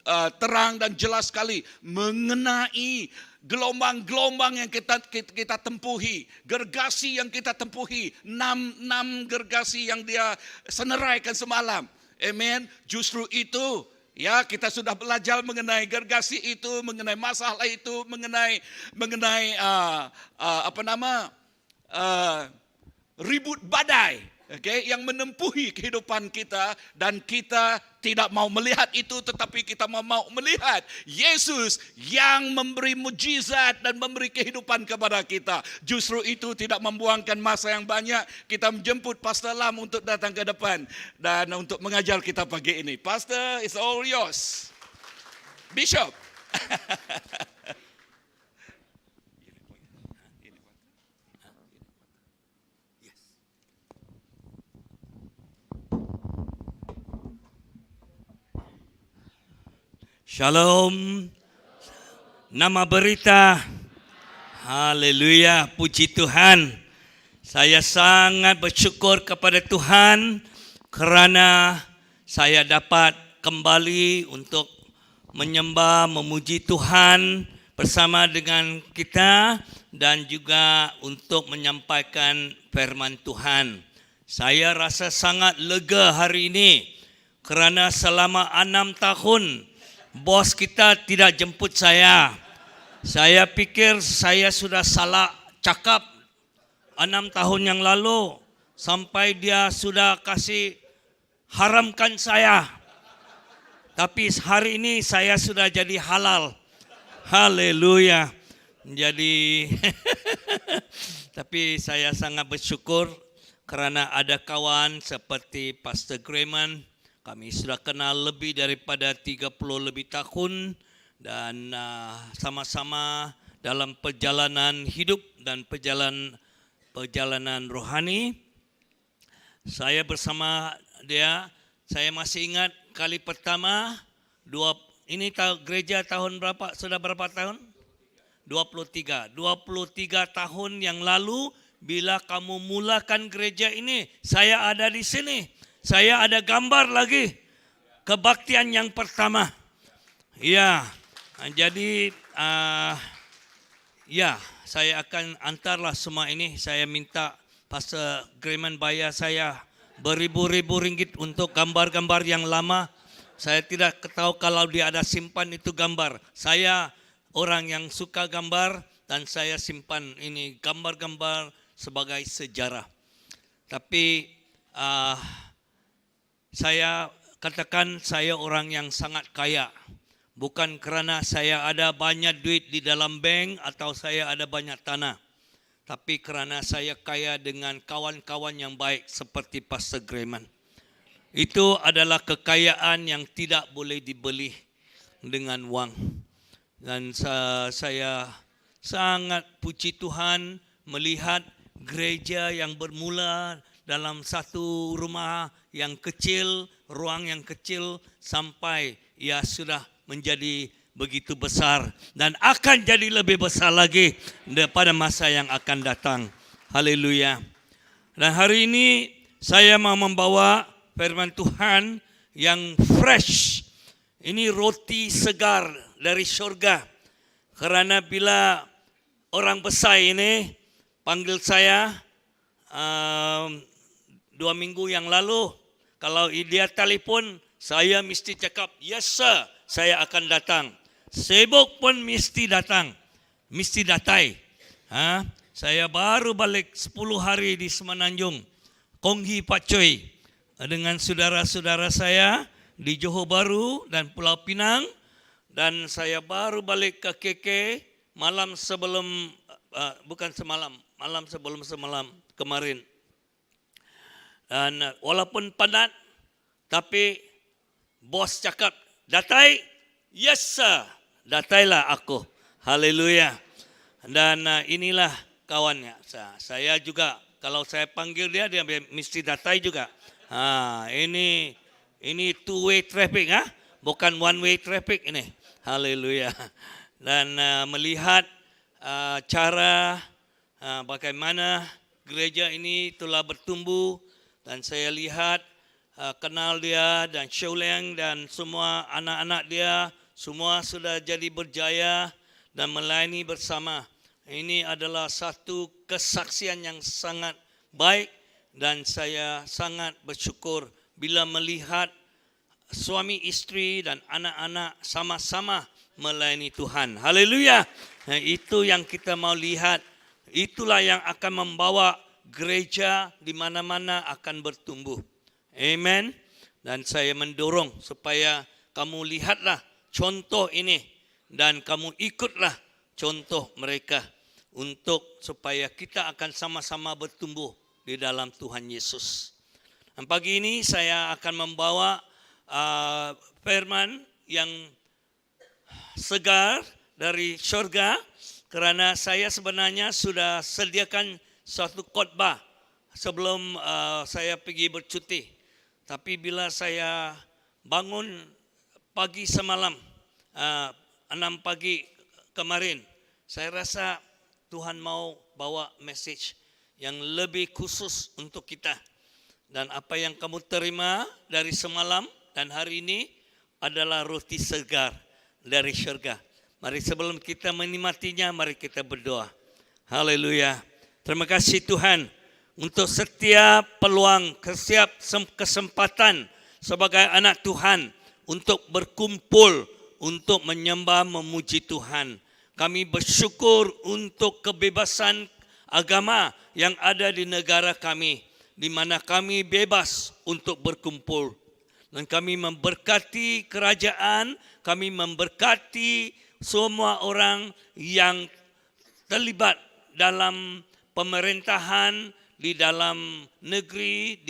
uh, terang dan jelas sekali mengenai gelombang-gelombang yang kita, kita kita tempuhi, gergasi yang kita tempuhi, enam enam gergasi yang dia seneraikan semalam. Amen. Justru itu Ya, kita sudah belajar mengenai gergasi itu, mengenai masalah itu, mengenai mengenai uh, uh, apa nama uh, ribut badai, okay, yang menempuhi kehidupan kita dan kita tidak mau melihat itu, tetapi kita mau mau melihat Yesus yang memberi mujizat dan memberi kehidupan kepada kita. Justru itu tidak membuangkan masa yang banyak. Kita menjemput Pastor Lam untuk datang ke depan dan untuk mengajar kita pagi ini. Pastor, it's all yours. Bishop. Shalom. Nama berita. Haleluya, puji Tuhan. Saya sangat bersyukur kepada Tuhan kerana saya dapat kembali untuk menyembah, memuji Tuhan bersama dengan kita dan juga untuk menyampaikan firman Tuhan. Saya rasa sangat lega hari ini kerana selama enam tahun bos kita tidak jemput saya. Saya pikir saya sudah salah cakap enam tahun yang lalu sampai dia sudah kasih haramkan saya. Tapi hari ini saya sudah jadi halal. Haleluya. Jadi tapi saya sangat bersyukur kerana ada kawan seperti Pastor Grayman. Kami sudah kenal lebih daripada 30 lebih tahun dan uh, sama-sama dalam perjalanan hidup dan perjalanan perjalanan rohani. Saya bersama dia, saya masih ingat kali pertama dua ini gereja tahun berapa? Sudah berapa tahun? 23. 23 tahun yang lalu bila kamu mulakan gereja ini, saya ada di sini. Saya ada gambar lagi kebaktian yang pertama. Ya, jadi uh, ya, saya akan antarlah semua ini. Saya minta Pastor Grayman bayar saya beribu-ribu ringgit untuk gambar-gambar yang lama. Saya tidak tahu kalau dia ada simpan itu gambar. Saya orang yang suka gambar dan saya simpan ini gambar-gambar sebagai sejarah. Tapi uh, saya katakan saya orang yang sangat kaya. Bukan kerana saya ada banyak duit di dalam bank atau saya ada banyak tanah. Tapi kerana saya kaya dengan kawan-kawan yang baik seperti Pastor Grayman. Itu adalah kekayaan yang tidak boleh dibeli dengan wang. Dan saya sangat puji Tuhan melihat gereja yang bermula dalam satu rumah yang kecil, ruang yang kecil sampai ia sudah menjadi begitu besar dan akan jadi lebih besar lagi pada masa yang akan datang. Haleluya. Dan hari ini saya mau membawa firman Tuhan yang fresh. Ini roti segar dari syurga. Kerana bila orang besar ini panggil saya um, Dua minggu yang lalu kalau dia telefon saya mesti cakap yes sir saya akan datang. Sibuk pun mesti datang. Mesti datai. Ha? Saya baru balik 10 hari di Semenanjung. Konghi Pak Choi dengan saudara-saudara saya di Johor Bahru dan Pulau Pinang dan saya baru balik ke KK malam sebelum uh, bukan semalam, malam sebelum semalam kemarin. Dan walaupun penat tapi bos cakap datai, yes sir, datailah aku. Haleluya. Dan inilah kawannya. Saya juga kalau saya panggil dia dia mesti datai juga. Ha, ini ini two way traffic ah, bukan one way traffic ini. Haleluya. Dan melihat cara bagaimana gereja ini telah bertumbuh dan saya lihat kenal dia dan Shuleng dan semua anak-anak dia semua sudah jadi berjaya dan melayani bersama. Ini adalah satu kesaksian yang sangat baik dan saya sangat bersyukur bila melihat suami isteri dan anak-anak sama-sama melayani Tuhan. Haleluya. Itu yang kita mau lihat. Itulah yang akan membawa gereja di mana-mana akan bertumbuh. Amen. Dan saya mendorong supaya kamu lihatlah contoh ini dan kamu ikutlah contoh mereka untuk supaya kita akan sama-sama bertumbuh di dalam Tuhan Yesus. Dan pagi ini saya akan membawa firman yang segar dari syurga kerana saya sebenarnya sudah sediakan suatu khotbah sebelum saya pergi bercuti. Tapi bila saya bangun pagi semalam, 6 pagi kemarin, saya rasa Tuhan mau bawa message yang lebih khusus untuk kita. Dan apa yang kamu terima dari semalam dan hari ini adalah roti segar dari syurga. Mari sebelum kita menikmatinya, mari kita berdoa. Haleluya. Terima kasih Tuhan untuk setiap peluang, setiap kesempatan sebagai anak Tuhan untuk berkumpul, untuk menyembah, memuji Tuhan. Kami bersyukur untuk kebebasan agama yang ada di negara kami, di mana kami bebas untuk berkumpul. Dan kami memberkati kerajaan, kami memberkati semua orang yang terlibat dalam pemerintahan di dalam negeri,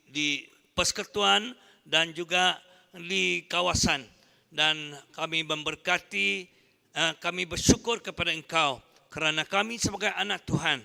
di persekutuan dan juga di kawasan. Dan kami memberkati, kami bersyukur kepada Engkau kerana kami sebagai anak Tuhan,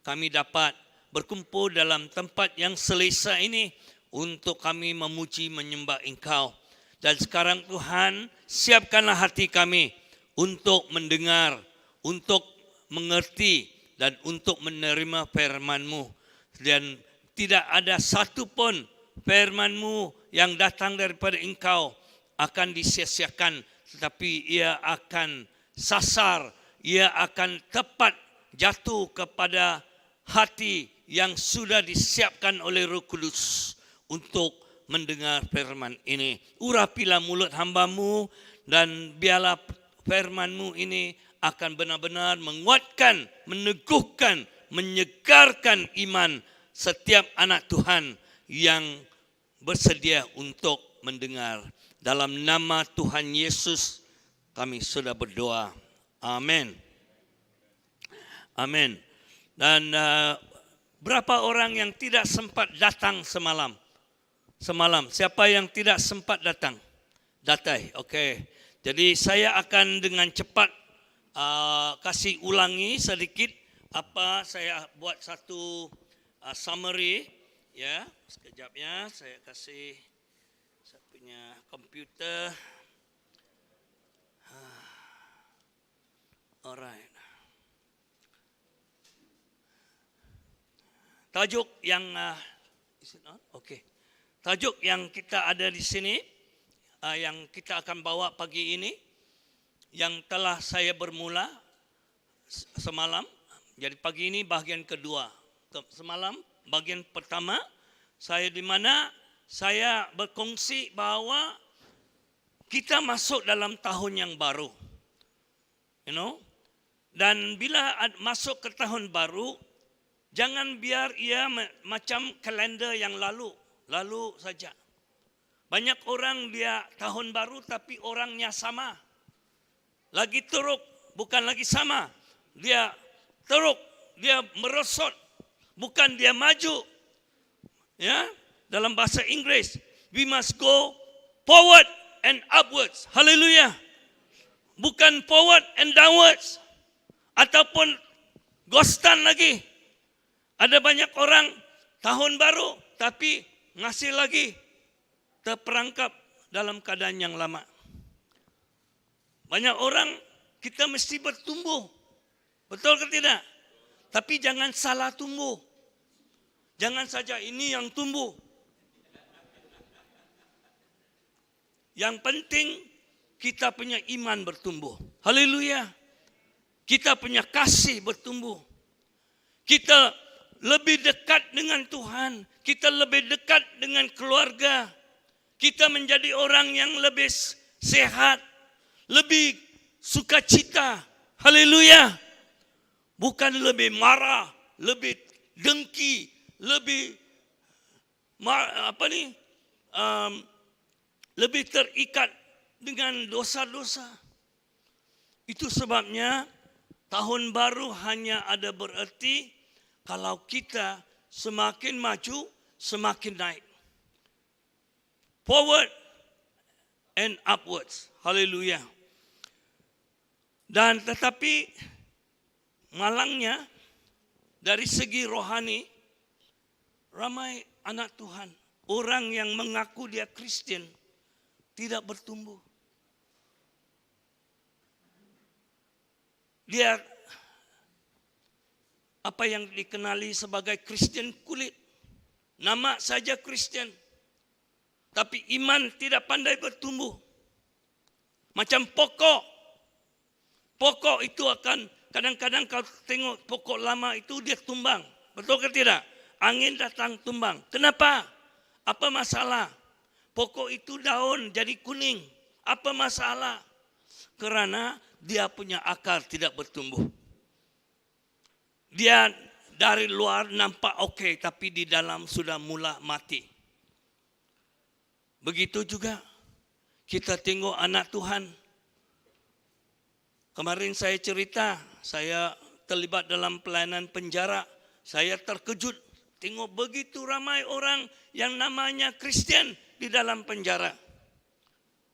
kami dapat berkumpul dalam tempat yang selesa ini untuk kami memuji menyembah Engkau. Dan sekarang Tuhan, siapkanlah hati kami untuk mendengar, untuk mengerti dan untuk menerima firman-Mu. Dan tidak ada satu pun firman-Mu yang datang daripada Engkau akan disia-siakan, tetapi ia akan sasar, ia akan tepat jatuh kepada hati yang sudah disiapkan oleh Roh Kudus untuk mendengar firman ini. Urapilah mulut hamba-Mu dan biarlah firman-Mu ini akan benar-benar menguatkan, meneguhkan, menyegarkan iman setiap anak Tuhan yang bersedia untuk mendengar. Dalam nama Tuhan Yesus kami sudah berdoa. Amin. Amin. Dan berapa orang yang tidak sempat datang semalam? Semalam, siapa yang tidak sempat datang? Datai, okey. Jadi saya akan dengan cepat kasih ulangi sedikit apa saya buat satu summary ya. Sekejap ya, saya kasih saya punya komputer. Alright. Tajuk yang is it on? Okey. Tajuk yang kita ada di sini, yang kita akan bawa pagi ini, yang telah saya bermula semalam. Jadi pagi ini bahagian kedua. Semalam bahagian pertama Saya di mana saya berkongsi bahawa kita masuk dalam tahun yang baru. You know? Dan bila masuk ke tahun baru, jangan biar ia macam kalender yang lalu, lalu saja. Banyak orang dia tahun baru tapi orangnya sama. Lagi teruk, bukan lagi sama. Dia teruk, dia merosot, bukan dia maju. Ya, dalam bahasa Inggris, we must go forward and upwards. Hallelujah. Bukan forward and downwards ataupun gostan lagi. Ada banyak orang tahun baru tapi masih lagi terperangkap dalam keadaan yang lama. Banyak orang kita mesti bertumbuh. Betul ke tidak? Tapi jangan salah tumbuh. Jangan saja ini yang tumbuh. Yang penting kita punya iman bertumbuh. Haleluya. Kita punya kasih bertumbuh. Kita lebih dekat dengan Tuhan. Kita lebih dekat dengan keluarga. Kita menjadi orang yang lebih sehat. Lebih sukacita. Haleluya. Bukan lebih marah, lebih dengki, lebih apa ni? Um, lebih terikat dengan dosa-dosa. Itu sebabnya tahun baru hanya ada bererti kalau kita semakin maju, semakin naik. Forward and upwards. Haleluya. Dan tetapi malangnya dari segi rohani ramai anak Tuhan, orang yang mengaku dia Kristen tidak bertumbuh. Dia apa yang dikenali sebagai Kristen kulit. Nama saja Kristen. Tapi iman tidak pandai bertumbuh. Macam pokok. Pokok itu akan kadang-kadang kau tengok pokok lama itu dia tumbang. Betul ke tidak? Angin datang tumbang. Kenapa? Apa masalah? Pokok itu daun jadi kuning. Apa masalah? Kerana dia punya akar tidak bertumbuh. Dia dari luar nampak okey tapi di dalam sudah mula mati. Begitu juga kita tengok anak Tuhan. Kemarin saya cerita, saya terlibat dalam pelayanan penjara. Saya terkejut tengok begitu ramai orang yang namanya Kristian di dalam penjara.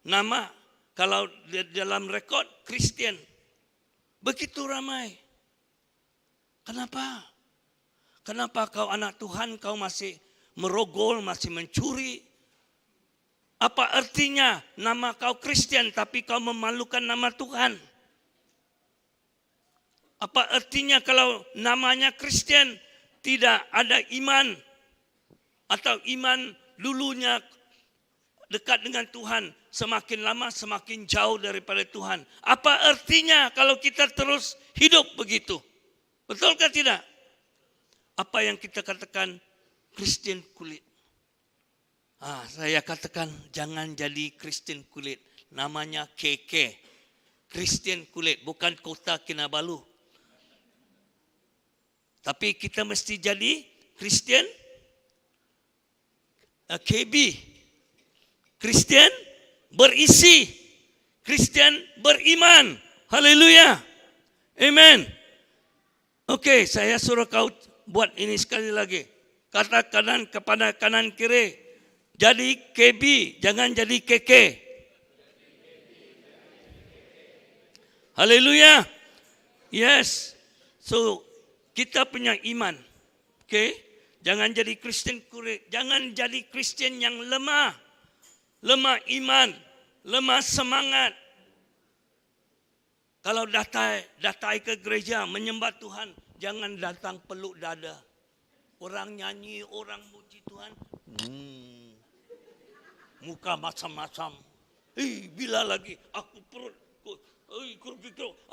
Nama kalau di dalam rekod Kristian. Begitu ramai. Kenapa? Kenapa kau anak Tuhan kau masih merogol, masih mencuri? Apa artinya nama kau Kristian tapi kau memalukan nama Tuhan? Apa artinya kalau namanya Kristian tidak ada iman atau iman dulunya dekat dengan Tuhan, semakin lama semakin jauh daripada Tuhan. Apa artinya kalau kita terus hidup begitu? Betulkah tidak? Apa yang kita katakan Kristian kulit? Ah, saya katakan jangan jadi Kristian kulit. Namanya KK. Kristian kulit, bukan kota Kinabalu. Tapi kita mesti jadi Kristian eh, KB. Kristian berisi. Kristian beriman. Haleluya. Amen. Okey, saya suruh kau buat ini sekali lagi. Kata kanan kepada kanan kiri. Jadi KB, jangan jadi KK. Haleluya. Yes. So, kita punya iman. Okey? Jangan jadi Kristian kurit, jangan jadi Kristian yang lemah. Lemah iman, lemah semangat. Kalau datang datang ke gereja menyembah Tuhan, jangan datang peluk dada. Orang nyanyi, orang muji Tuhan. Hmm. Muka macam-macam. Eh, bila lagi aku perut Eh,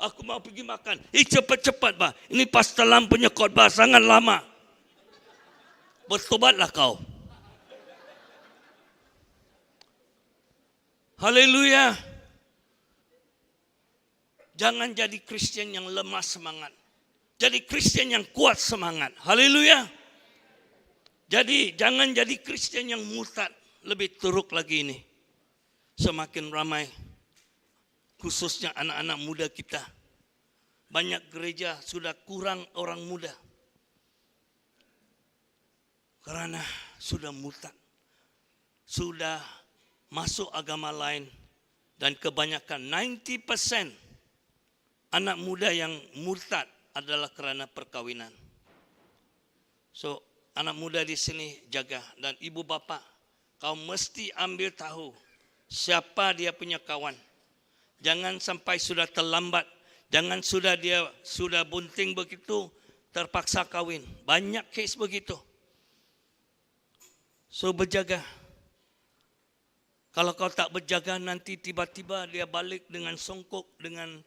aku mau pergi makan. Eh, cepat-cepat, bah. Ini Pastor Lam punya khotbah sangat lama. Bertobatlah kau. Haleluya. Jangan jadi Kristian yang lemah semangat. Jadi Kristian yang kuat semangat. Haleluya. Jadi jangan jadi Kristian yang murtad. Lebih teruk lagi ini. Semakin ramai khususnya anak-anak muda kita. Banyak gereja sudah kurang orang muda. Kerana sudah murtad. Sudah masuk agama lain dan kebanyakan 90% anak muda yang murtad adalah kerana perkawinan. So, anak muda di sini jaga dan ibu bapa kau mesti ambil tahu siapa dia punya kawan. Jangan sampai sudah terlambat. Jangan sudah dia sudah bunting begitu terpaksa kawin. Banyak kes begitu. So berjaga. Kalau kau tak berjaga nanti tiba-tiba dia balik dengan songkok, dengan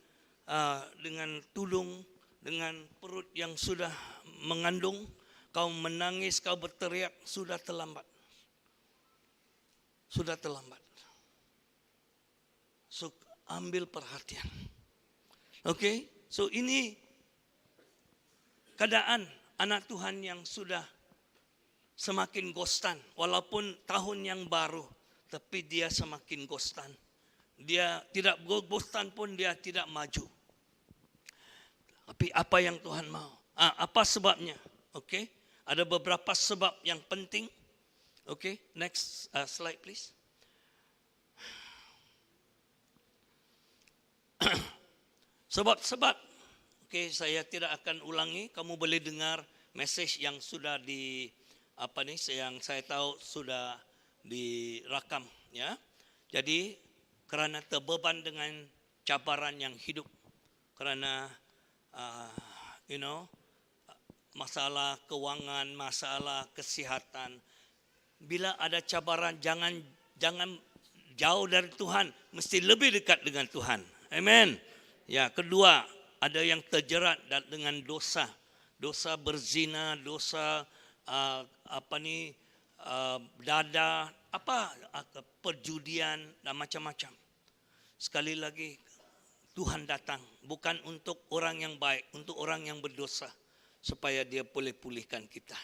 dengan tudung, dengan perut yang sudah mengandung. Kau menangis, kau berteriak, sudah terlambat. Sudah terlambat. So ambil perhatian. Okay, so ini keadaan anak Tuhan yang sudah semakin gostan walaupun tahun yang baru tapi dia semakin gostan. Dia tidak gostan pun dia tidak maju. Tapi apa yang Tuhan mau? Ah, apa sebabnya? Okay, ada beberapa sebab yang penting. Okay, next slide please. Sebab-sebab, okay, saya tidak akan ulangi. Kamu boleh dengar message yang sudah di apa ni, yang saya tahu sudah dirakam, ya. Jadi kerana terbeban dengan cabaran yang hidup, kerana masalah kewangan, masalah kesihatan. Bila ada cabaran, jangan jauh dari Tuhan, mesti lebih dekat dengan Tuhan. Amen. Ya, kedua, ada yang terjerat dengan dosa. Dosa berzina, dosa dada, perjudian dan macam-macam. Sekali lagi, Tuhan datang bukan untuk orang yang baik, untuk orang yang berdosa, supaya dia boleh pulihkan kita.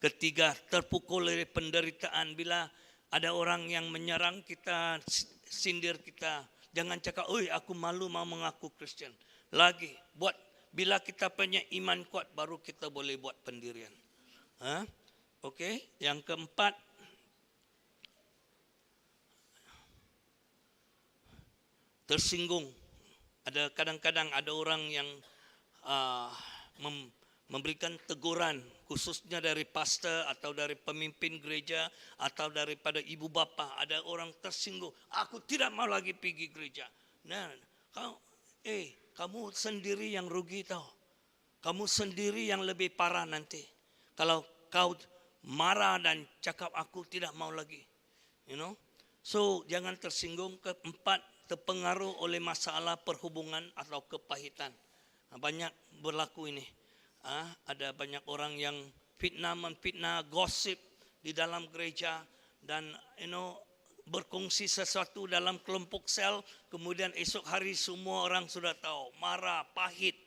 Ketiga, terpukul oleh penderitaan. Bila ada orang yang menyerang kita, sindir kita, jangan cakap, oi aku malu mau mengaku Kristian. Lagi, buat bila kita punya iman kuat, baru kita boleh buat pendirian. Ha? Okey, yang keempat, tersinggung. Ada kadang-kadang ada orang yang memberikan teguran, khususnya dari pastor atau dari pemimpin gereja atau daripada ibu bapa. Ada orang tersinggung, aku tidak mau lagi pergi gereja. Nah, kamu sendiri yang rugi tau. Kamu sendiri yang lebih parah nanti. Kalau kau marah dan cakap aku tidak mau lagi. You know? So jangan tersinggung. Keempat, terpengaruh oleh masalah perhubungan atau kepahitan. Banyak berlaku ini. Ada banyak orang yang fitnah memfitnah, gosip di dalam gereja dan berkongsi sesuatu dalam kelompok sel, kemudian esok hari semua orang sudah tahu, marah, pahit.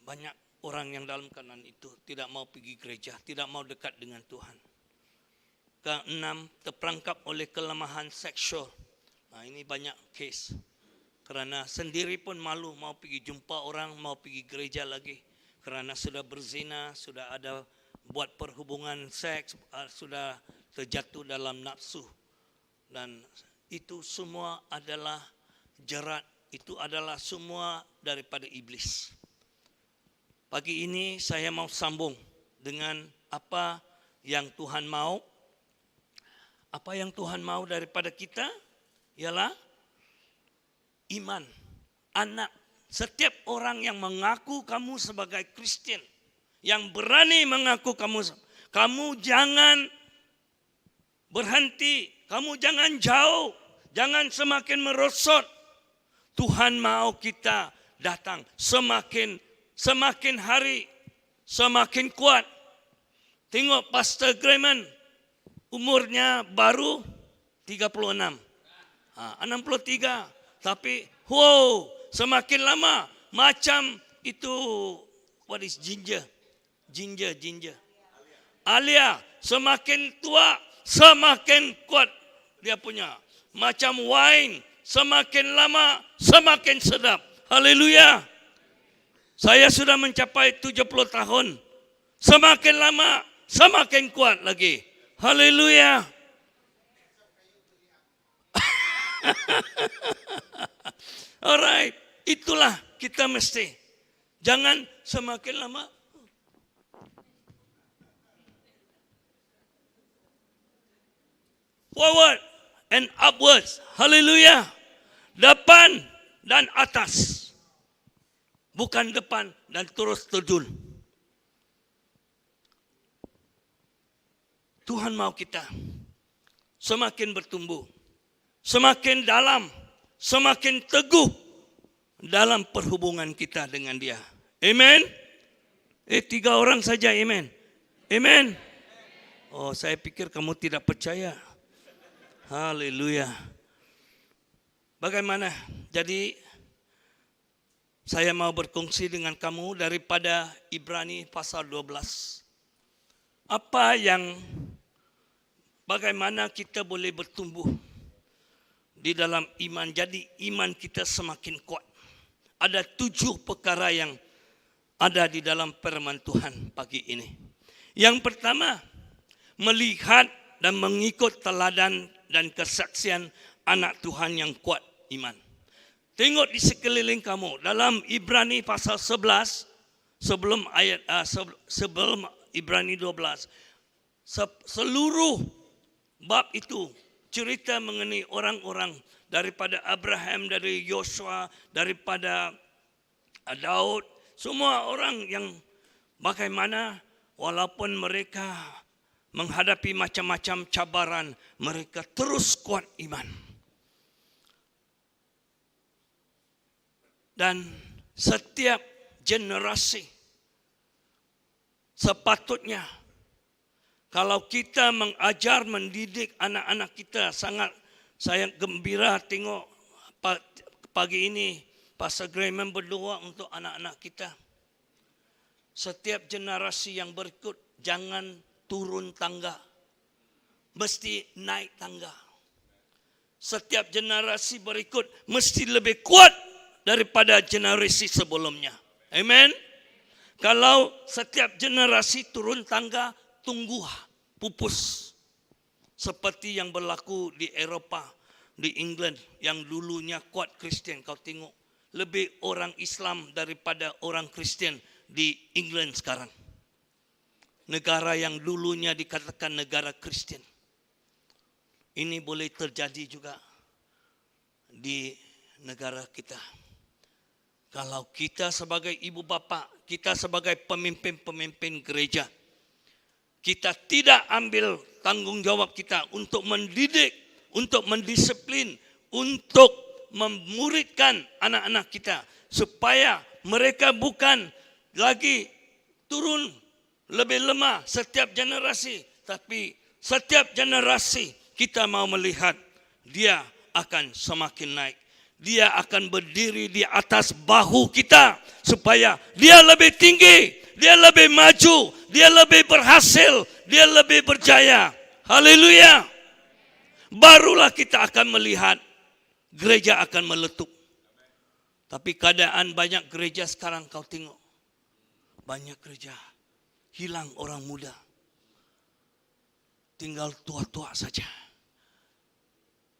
Banyak orang yang dalam keadaan itu tidak mau pergi gereja, tidak mau dekat dengan Tuhan. Keenam, terperangkap oleh kelemahan seksual. Nah, ini banyak kes. Kerana sendiri pun malu mau pergi jumpa orang, mau pergi gereja lagi. Kerana sudah berzina, sudah ada buat perhubungan seks, sudah terjatuh dalam nafsu. Dan itu semua adalah jerat, itu adalah semua daripada iblis. Pagi ini saya mau sambung dengan apa yang Tuhan mau. Apa yang Tuhan mau daripada kita ialah iman. Anak, setiap orang yang mengaku kamu sebagai Kristian, yang berani mengaku kamu, kamu jangan berhenti, kamu jangan jauh, jangan semakin merosot. Tuhan mau kita datang semakin hari semakin kuat. Tengok Pastor Grayman, umurnya baru 36. Ha, 63. Tapi, wow, semakin lama macam itu, what is ginger? Ginger, ginger. Alia, semakin tua, semakin kuat dia punya. Macam wine, semakin lama, semakin sedap. Haleluya. Saya sudah mencapai 70 tahun. Semakin lama, semakin kuat lagi. Haleluya. Alright, itulah kita mesti. Jangan semakin lama forward and upwards. Haleluya. Depan dan atas. Bukan depan dan terus terjun. Tuhan mau kita semakin bertumbuh, semakin dalam, semakin teguh dalam perhubungan kita dengan Dia. Amen. Eh tiga orang saja amen. Amen. Oh, saya pikir kamu tidak percaya. Haleluya. Bagaimana? Jadi saya mau berkongsi dengan kamu daripada Ibrani pasal 12. Apa yang bagaimana kita boleh bertumbuh di dalam iman jadi iman kita semakin kuat. Ada tujuh perkara yang ada di dalam firman Tuhan pagi ini. Yang pertama, melihat dan mengikut teladan dan kesaksian anak Tuhan yang kuat iman. Tengok di sekeliling kamu dalam Ibrani pasal 11 sebelum ayat uh, sebelum Ibrani 12 seluruh bab itu cerita mengenai orang-orang daripada Abraham, dari Yosua, daripada ah, Daud, semua orang yang bagaimana walaupun mereka menghadapi macam-macam cabaran, mereka terus kuat iman. Dan setiap generasi sepatutnya kalau kita mengajar, mendidik anak-anak kita sangat saya gembira tengok pagi ini Pastor Graham berdoa untuk anak-anak kita. Setiap generasi yang berikut jangan turun tangga. Mesti naik tangga. Setiap generasi berikut mesti lebih kuat daripada generasi sebelumnya. Amen. Kalau setiap generasi turun tangga, tunggu pupus. Seperti yang berlaku di Eropah, di England yang dulunya kuat Kristian. Kau tengok lebih orang Islam daripada orang Kristian di England sekarang. Negara yang dulunya dikatakan negara Kristian. Ini boleh terjadi juga di negara kita. Kalau kita sebagai ibu bapa, kita sebagai pemimpin-pemimpin gereja, kita tidak ambil tanggungjawab kita untuk mendidik, untuk mendisiplin, untuk memuridkan anak-anak kita supaya mereka bukan lagi turun lebih lemah setiap generasi, tapi setiap generasi kita mau melihat dia akan semakin naik. Dia akan berdiri di atas bahu kita supaya dia lebih tinggi, dia lebih maju, dia lebih berhasil, dia lebih berjaya. Haleluya. Barulah kita akan melihat gereja akan meletup. Tapi keadaan banyak gereja sekarang kau tengok. Banyak gereja hilang orang muda. Tinggal tua-tua saja.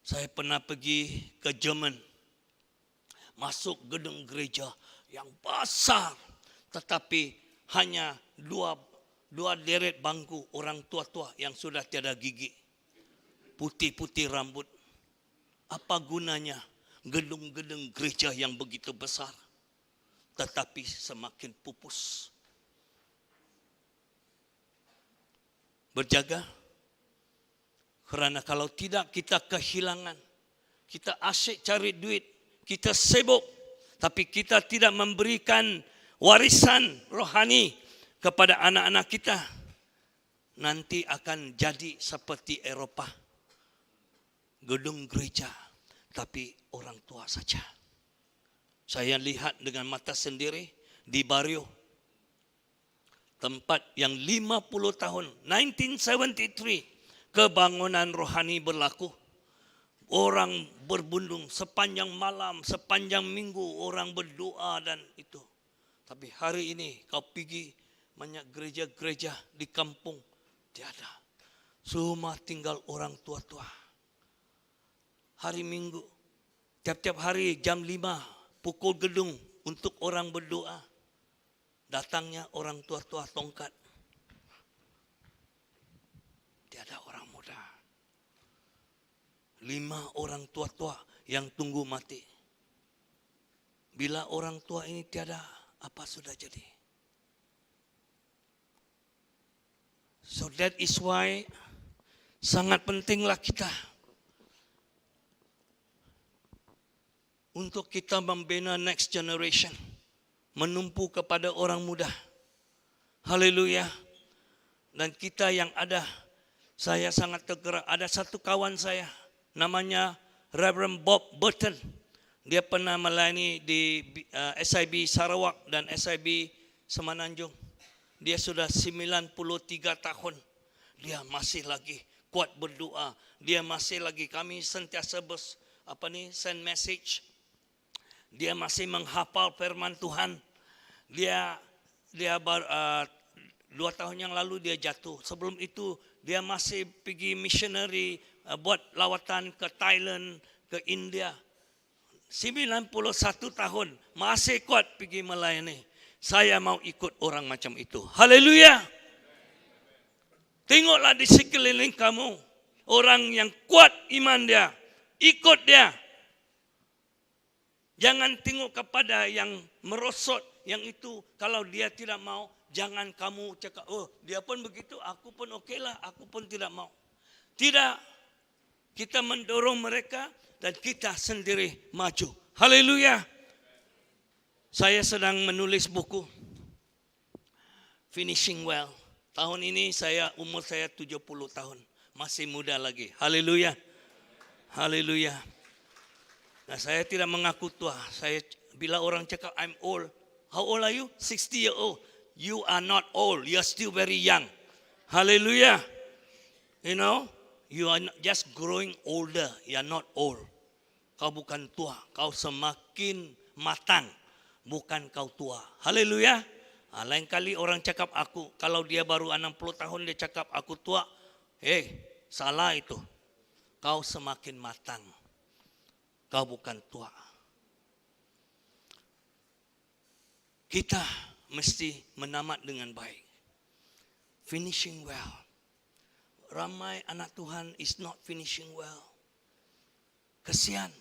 Saya pernah pergi ke Jerman. Masuk gedung gereja yang besar. Tetapi hanya dua dua deret bangku orang tua-tua yang sudah tiada gigi. Putih-putih rambut. Apa gunanya gedung-gedung gereja yang begitu besar. Tetapi semakin pupus. Berjaga. Kerana kalau tidak kita kehilangan. Kita asyik cari duit. Kita sibuk. Tapi kita tidak memberikan warisan rohani kepada anak-anak kita. Nanti akan jadi seperti Eropah. Gedung gereja tapi orang tua saja. Saya lihat dengan mata sendiri di Bario. Tempat yang 50 tahun, 1973, kebangunan rohani berlaku. Orang berbundung sepanjang malam, sepanjang minggu orang berdoa dan itu. Tapi hari ini kau pergi banyak gereja-gereja di kampung tiada. Semua tinggal orang tua-tua. Hari Minggu, tiap-tiap hari jam 5 pukul gedung untuk orang berdoa. Datangnya orang tua-tua tongkat. Tiada orang muda. Lima orang tua-tua yang tunggu mati. Bila orang tua ini tiada, apa sudah jadi? So that is why sangat pentinglah kita untuk kita membina next generation, menumpu kepada orang muda. Haleluya. Dan kita yang ada, saya sangat tergerak. Ada satu kawan saya, namanya Reverend Bob Burton. Dia pernah melayani di SIB Sarawak dan SIB Semenanjung. Dia sudah 93 tahun. Dia masih lagi kuat berdoa. Dia masih lagi kami sentiasa bers, apa ni send message. Dia masih menghafal firman Tuhan. Dia dia bar, 2 tahun yang lalu dia jatuh. Sebelum itu dia masih pergi missionary buat lawatan ke Thailand, ke India. 91 tahun masih kuat pergi melayani. Saya mau ikut orang macam itu. Haleluya. Tengoklah di sekeliling kamu. Orang yang kuat iman dia. Ikut dia. Jangan tengok kepada yang merosot. Yang itu kalau dia tidak mau, jangan kamu cakap, oh dia pun begitu, aku pun okeylah, aku pun tidak mau. Tidak. Kita mendorong mereka dan kita sendiri maju. Haleluya. Saya sedang menulis buku Finishing Well. Tahun ini umur saya 70 tahun. Masih muda lagi. Haleluya. Haleluya. Nah, saya tidak mengaku tua. Saya bila orang cakap I'm old. How old are you? 60 year old. You are not old. You are still very young. Haleluya. You know, you are not just growing older. You are not old. Kau bukan tua. Kau semakin matang. Bukan kau tua. Haleluya. Ha, lain kali orang cakap aku, kalau dia baru 60 tahun dia cakap aku tua. Eh, salah itu. Kau semakin matang. Kau bukan tua. Kita mesti menamat dengan baik. Finishing well. Ramai anak Tuhan is not finishing well. Kesian.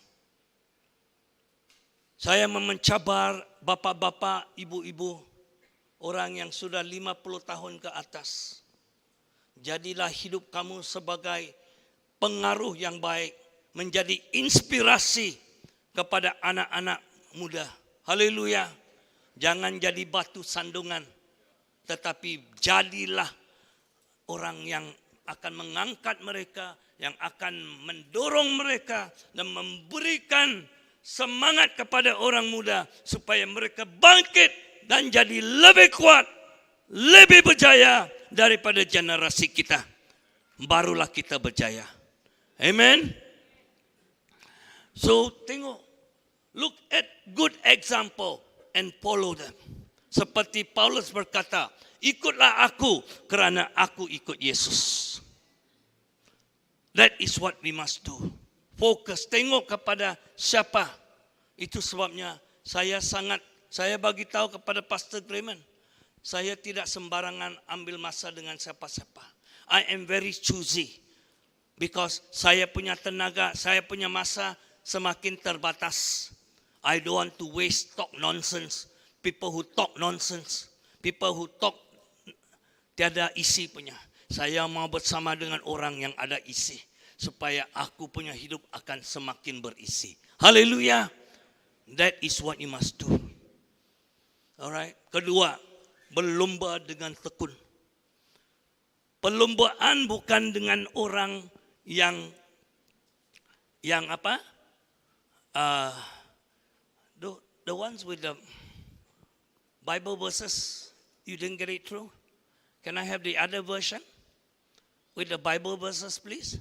Saya mencabar bapa-bapa, ibu-ibu, orang yang sudah 50 tahun ke atas. Jadilah hidup kamu sebagai pengaruh yang baik, menjadi inspirasi kepada anak-anak muda. Haleluya. Jangan jadi batu sandungan, tetapi jadilah orang yang akan mengangkat mereka, yang akan mendorong mereka dan memberikan semangat kepada orang muda supaya mereka bangkit dan jadi lebih kuat, lebih berjaya daripada generasi kita. Barulah kita berjaya. Amen. So tengok, look at good example and follow them. Seperti Paulus berkata, ikutlah aku kerana aku ikut Yesus. That is what we must do. Fokus, tengok kepada siapa. Itu sebabnya saya bagi tahu kepada Pastor Grayman, saya tidak sembarangan ambil masa dengan siapa-siapa. I am very choosy because saya punya tenaga, saya punya masa semakin terbatas. I don't want to waste talk nonsense. People who talk nonsense, people who talk tiada isi punya. Saya mau bersama dengan orang yang ada isi supaya aku punya hidup akan semakin berisi. Haleluya. That is what you must do. Alright. Kedua, berlomba dengan tekun. Perlombaan bukan dengan orang yang Yang apa? Uh, the, the ones with the Bible verses, you didn't get it through? Can I have the other version? With the Bible verses, please?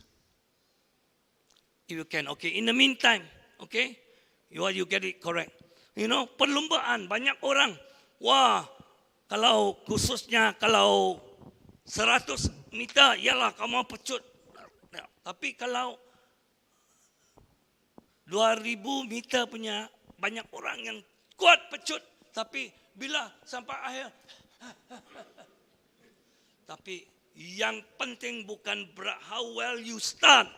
If you can. Okay. In the meantime, okay, you are you get it correct. You know, perlumbaan banyak orang. Wah, kalau khususnya kalau 100 meter, yalah kamu pecut. Tapi kalau 2000 meter punya banyak orang yang kuat pecut tapi bila sampai akhir tapi yang penting bukan how well you start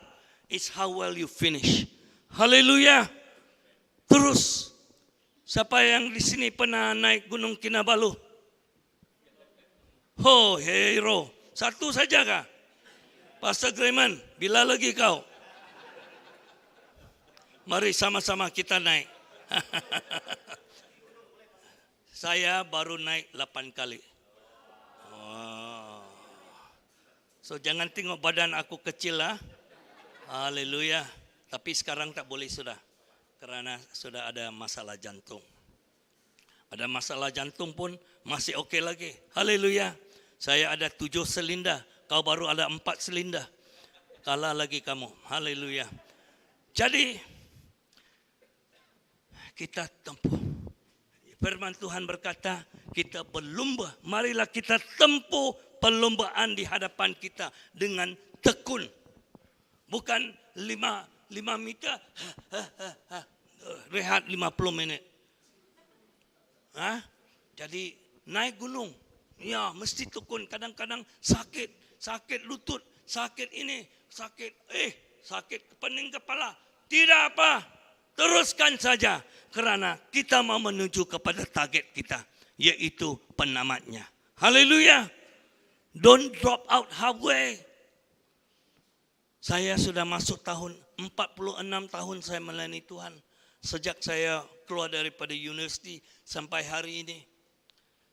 it's how well you finish haleluya terus siapa yang di sini pernah naik gunung Kinabalu ho hero satu saja kah Pastor Grayman bila lagi kau Mari sama-sama kita naik. Saya baru naik 8 kali. Wow. So jangan tengok badan aku kecil lah. Haleluya. Tapi sekarang tak boleh sudah. Kerana sudah ada masalah jantung. Ada masalah jantung pun masih okey lagi. Haleluya. Saya ada tujuh silinder. Kau baru ada empat silinder. Kalah lagi kamu. Haleluya. Jadi, kita tempuh. Firman Tuhan berkata, kita berlumba. Marilah kita tempuh perlombaan di hadapan kita dengan tekun. Bukan lima, lima meter, rehat 50 minit. Ha? Jadi naik gunung, ya mesti tekun. Kadang-kadang sakit, sakit lutut, sakit ini, sakit, eh sakit pening kepala. Tidak apa, teruskan saja kerana kita mau menuju kepada target kita, yaitu penamatnya. Haleluya. Don't drop out halfway. Saya sudah masuk tahun 46 tahun saya melayani Tuhan. Sejak saya keluar daripada universiti sampai hari ini.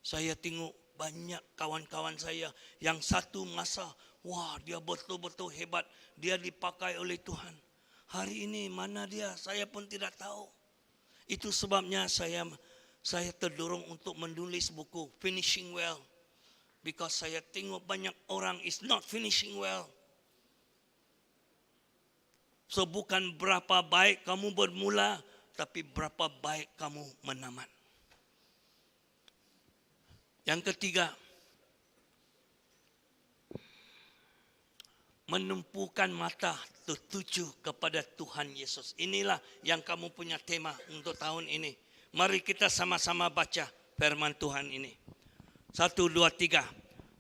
Saya tengok banyak kawan-kawan saya yang satu masa, wah dia betul-betul hebat. Dia dipakai oleh Tuhan. Hari ini mana dia? Saya pun tidak tahu. Itu sebabnya saya saya terdorong untuk menulis buku Finishing Well. Because saya tengok banyak orang is not finishing well. So bukan berapa baik kamu bermula, tapi berapa baik kamu menamat. Yang ketiga, menumpukan mata tertuju kepada Tuhan Yesus. Inilah yang kamu punya tema untuk tahun ini. Mari kita sama-sama baca firman Tuhan ini. Satu, dua, tiga.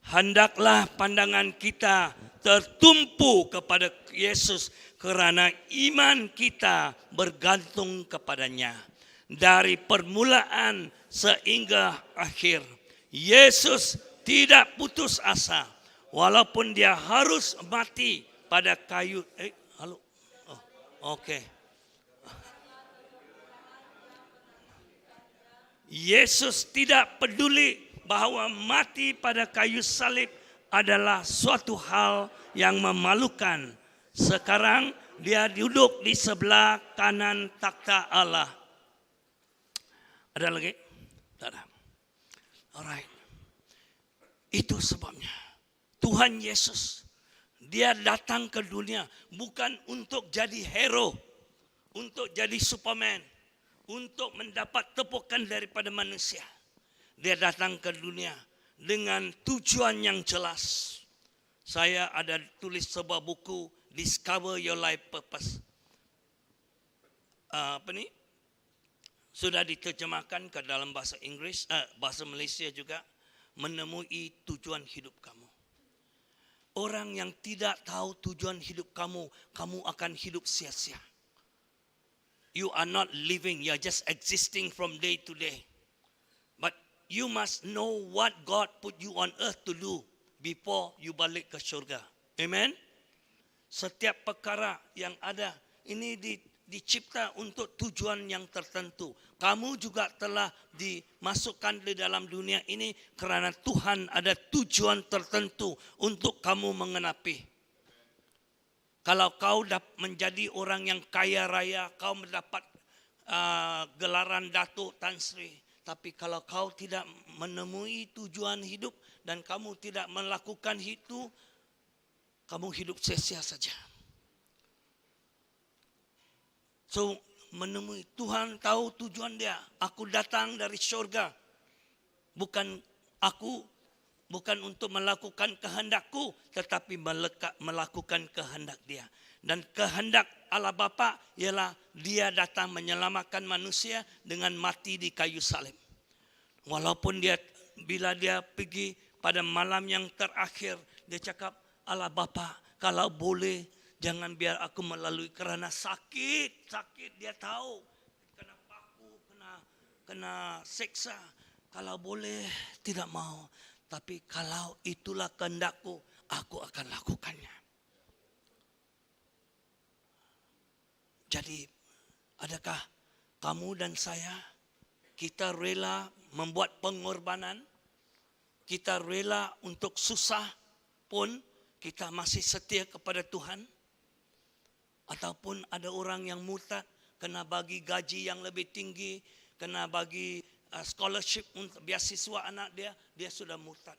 Hendaklah pandangan kita tertumpu kepada Yesus kerana iman kita bergantung kepadanya. Dari permulaan sehingga akhir. Yesus tidak putus asa walaupun dia harus mati pada kayu eh halo oh okey Yesus tidak peduli bahawa mati pada kayu salib adalah suatu hal yang memalukan. Sekarang dia duduk di sebelah kanan takhta Allah. Ada lagi? Tak ada. Alright. Itu sebabnya Tuhan Yesus dia datang ke dunia bukan untuk jadi hero, untuk jadi Superman, untuk mendapat tepukan daripada manusia. Dia datang ke dunia dengan tujuan yang jelas. Saya ada tulis sebuah buku Discover Your Life Purpose. Apa ni? Sudah diterjemahkan ke dalam bahasa Inggris, bahasa Malaysia juga menemui tujuan hidup kamu. Orang yang tidak tahu tujuan hidup kamu, kamu akan hidup sia-sia. You are not living, you are just existing from day to day. But you must know what God put you on earth to do before you balik ke syurga. Amen? Setiap perkara yang ada ini di, dicipta untuk tujuan yang tertentu. Kamu juga telah dimasukkan di dalam dunia ini kerana Tuhan ada tujuan tertentu untuk kamu mengenapi. Kalau kau menjadi orang yang kaya raya, kau mendapat uh, gelaran Datuk Tan Sri. Tapi kalau kau tidak menemui tujuan hidup dan kamu tidak melakukan itu, kamu hidup sia-sia saja. So, menemui Tuhan tahu tujuan dia. Aku datang dari syurga. Bukan aku bukan untuk melakukan kehendakku tetapi melakukan kehendak dia. Dan kehendak Allah Bapa ialah dia datang menyelamatkan manusia dengan mati di kayu salib. Walaupun dia bila dia pergi pada malam yang terakhir dia cakap Allah Bapa kalau boleh jangan biar aku melalui kerana sakit, sakit dia tahu kena paku, kena kena seksa. Kalau boleh tidak mau, tapi kalau itulah kehendakku, aku akan lakukannya. Jadi, adakah kamu dan saya kita rela membuat pengorbanan? Kita rela untuk susah pun kita masih setia kepada Tuhan? Ataupun ada orang yang murtad kena bagi gaji yang lebih tinggi, kena bagi scholarship untuk beasiswa anak dia, dia sudah murtad.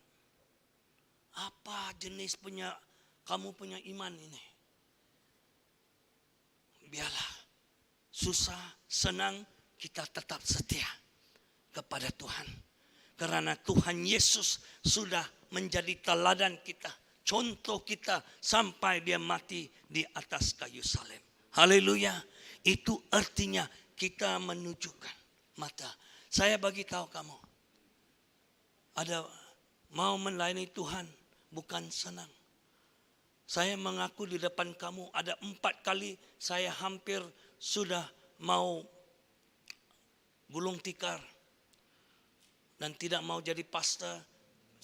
Apa jenis punya kamu punya iman ini? Biarlah susah, senang kita tetap setia kepada Tuhan. Kerana Tuhan Yesus sudah menjadi teladan kita, contoh kita sampai dia mati di atas kayu salib. Haleluya. Itu artinya kita menunjukkan mata. Saya bagi tahu kamu, ada mau melayani Tuhan bukan senang. Saya mengaku di depan kamu ada 4 kali saya hampir sudah mau gulung tikar dan tidak mau jadi pastor.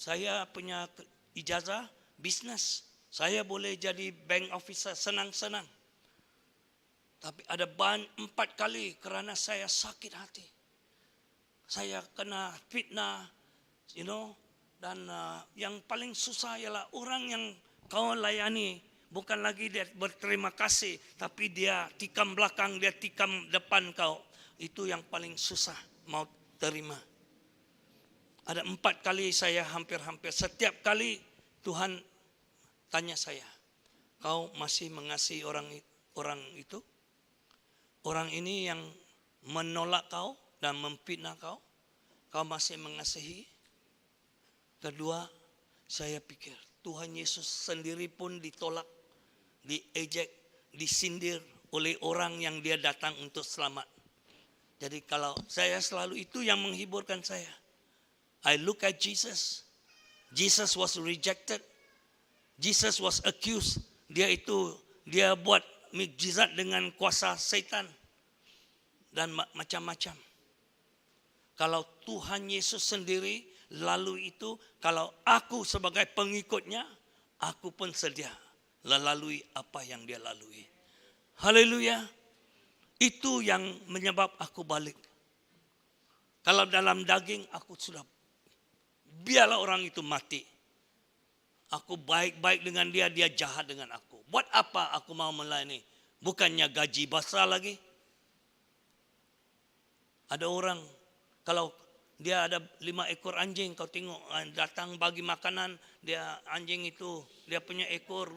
Saya punya ijazah bisnes. Saya boleh jadi bank officer senang-senang. Tapi ada ban 4 kali kerana saya sakit hati. Saya kena fitnah, you know. Dan yang paling susah ialah orang yang kau layani bukan lagi dia berterima kasih, tapi dia tikam belakang, dia tikam depan kau. Itu yang paling susah mau terima. Ada 4 kali saya hampir-hampir. Setiap kali Tuhan tanya saya, kau masih mengasihi orang itu? Orang ini yang menolak kau dan memfitnah kau, kau masih mengasihi? Kedua, saya pikir Tuhan Yesus sendiri pun ditolak, diejek, disindir oleh orang yang dia datang untuk selamat. Jadi kalau saya selalu itu yang menghiburkan saya. I look at Jesus. Jesus was rejected. Jesus was accused. Dia buat mukjizat dengan kuasa setan dan macam-macam. Kalau Tuhan Yesus sendiri lalu itu, kalau aku sebagai pengikutnya, aku pun sedia melalui apa yang dia lalui. Haleluya. Itu yang menyebab aku balik. Kalau dalam daging aku sudah, biarlah orang itu mati. Aku baik-baik dengan dia, dia jahat dengan aku. Buat apa aku mau melayani? Bukannya gaji basah lagi. Ada orang, kalau dia ada 5 ekor anjing, kau tengok datang bagi makanan, dia anjing itu, dia punya ekor.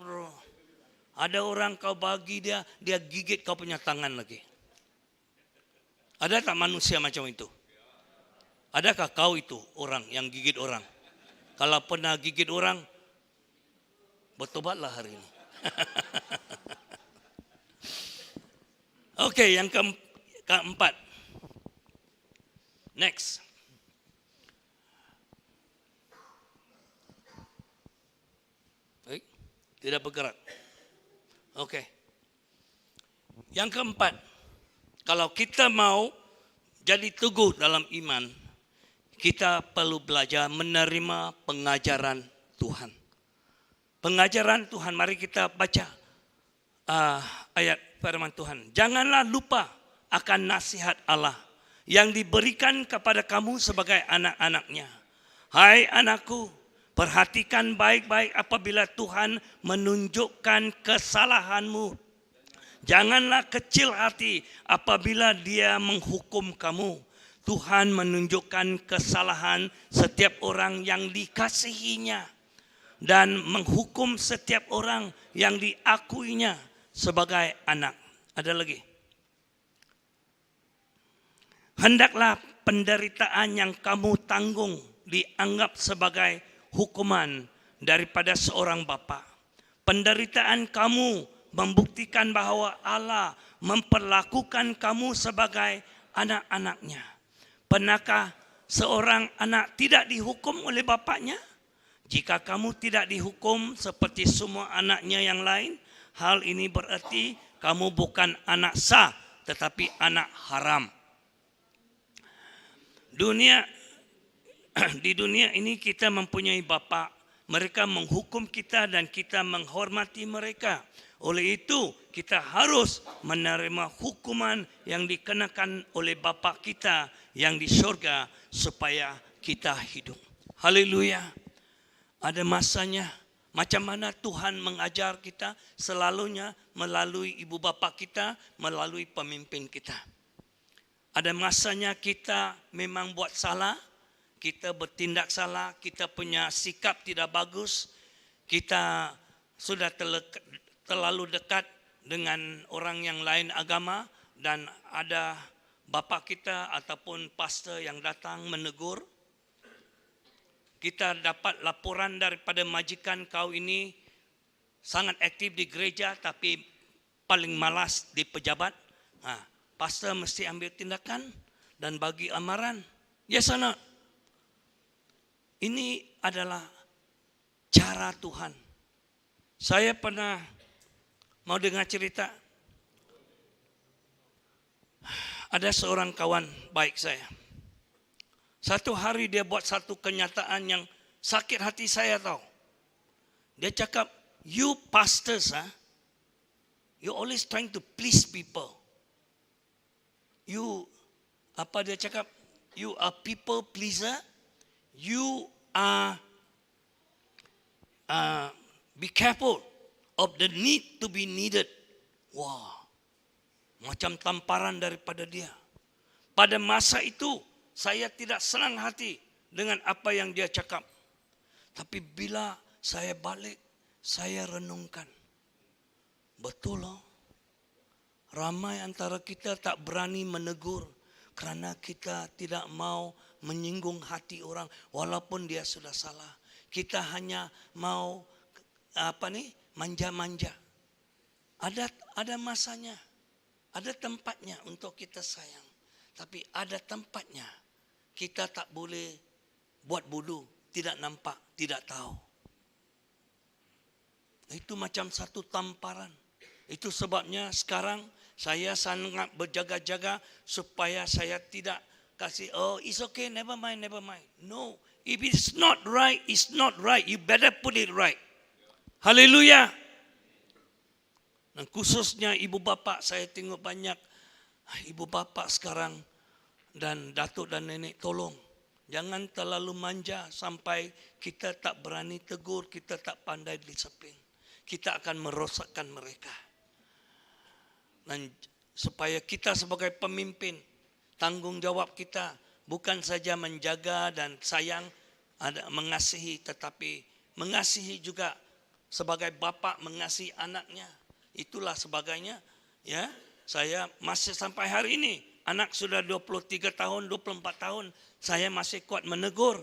Ada orang kau bagi dia, dia gigit kau punya tangan lagi. Ada tak manusia macam itu? Adakah kau itu orang yang gigit orang? Kalau pernah gigit orang, bertobatlah hari ini. Okey, yang keempat. Next. Baik, tidak bergerak. Okey. Yang keempat, kalau kita mau jadi teguh dalam iman, kita perlu belajar menerima pengajaran Tuhan. Pengajaran Tuhan, mari kita baca ayat firman Tuhan. Janganlah lupa akan nasihat Allah yang diberikan kepada kamu sebagai anak-anaknya. Hai anakku, Perhatikan baik-baik apabila Tuhan menunjukkan kesalahanmu. Janganlah kecil hati apabila Dia menghukum kamu. Tuhan menunjukkan kesalahan setiap orang yang dikasihinya dan menghukum setiap orang yang diakuinya sebagai anak. Ada lagi. Hendaklah penderitaan yang kamu tanggung dianggap sebagai hukuman daripada seorang bapa. Penderitaan kamu membuktikan bahawa Allah memperlakukan kamu sebagai anak-anaknya. Pernahkah seorang anak tidak dihukum oleh bapaknya? Jika kamu tidak dihukum seperti semua anaknya yang lain, hal ini berarti kamu bukan anak sah tetapi anak haram. Dunia di dunia ini kita mempunyai bapa, mereka menghukum kita dan kita menghormati mereka. Oleh itu, kita harus menerima hukuman yang dikenakan oleh bapa kita yang di syurga supaya kita hidup. Haleluya. Ada masanya macam mana Tuhan mengajar kita selalunya melalui ibu bapa kita, melalui pemimpin kita. Ada masanya kita memang buat salah, kita bertindak salah, kita punya sikap tidak bagus, kita sudah terlalu dekat dengan orang yang lain agama dan ada bapa kita ataupun pastor yang datang menegur. Kita dapat laporan daripada majikan kau ini sangat aktif di gereja tapi paling malas di pejabat. Ha, pastor mesti ambil tindakan dan bagi amaran. Yes or not? Ini adalah cara Tuhan. Saya pernah mau dengar cerita. Ada seorang kawan baik saya. Satu hari dia buat satu kenyataan yang sakit hati saya tahu. Dia cakap, you pastors, ah, you always trying to please people. You, apa dia cakap? You are people pleaser. You are, be careful of the need to be needed. Wah, macam tamparan daripada dia. Pada masa itu, saya tidak senang hati dengan apa yang dia cakap. Tapi bila saya balik, saya renungkan. Betul loh. Ramai antara kita tak berani menegur kerana kita tidak mau menyinggung hati orang walaupun dia sudah salah. Kita hanya mau apa nih manja-manja. Ada ada masanya, ada tempatnya untuk kita sayang. Tapi ada tempatnya kita tak boleh buat bodoh, tidak nampak, tidak tahu. Itu macam satu tamparan. Itu sebabnya sekarang saya sangat berjaga-jaga supaya saya tidak kasih, oh it's okay, never mind, never mind. No, if it's not right, it's not right. You better put it right. Haleluya. Dan khususnya ibu bapa, saya tengok banyak ibu bapa sekarang dan datuk dan nenek tolong. Jangan terlalu manja sampai kita tak berani tegur, kita tak pandai disiplin. Kita akan merosakkan mereka. Dan supaya kita sebagai pemimpin, tanggungjawab kita bukan saja menjaga dan sayang, ada mengasihi, tetapi mengasihi juga sebagai bapa mengasihi anaknya. Itulah sebagainya. Ya, saya masih sampai hari ini, anak sudah 23 tahun, 24 tahun, saya masih kuat menegur.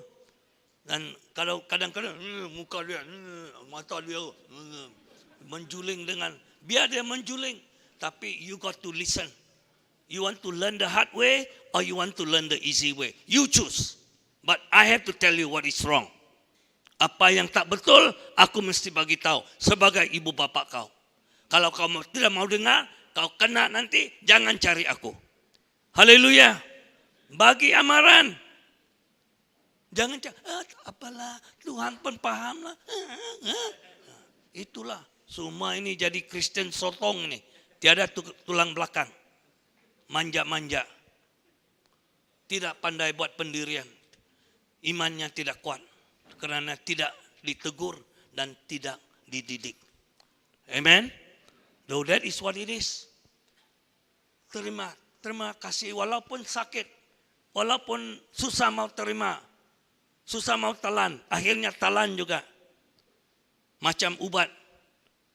Dan kalau kadang-kadang muka dia, mata dia menjuling dengan, biar dia menjuling, tapi you got to listen. You want to learn the hard way or you want to learn the easy way? You choose. But I have to tell you what is wrong. Apa yang tak betul, aku mesti bagi tahu sebagai ibu bapa kau. Kalau kau tidak mau dengar, kau kena nanti, jangan cari aku. Haleluya. Bagi amaran. Jangan cakap, ah, apalah, Tuhan pun paham lah. Itulah, semua ini jadi Kristen sotong ini. Tiada tulang belakang. Manja-manja. Tidak pandai buat pendirian. Imannya tidak kuat. Kerana tidak ditegur dan tidak dididik. Amen. Though that is what it is. Terima, terima kasih walaupun sakit, walaupun susah mau terima, susah mau telan, akhirnya telan juga. Macam ubat.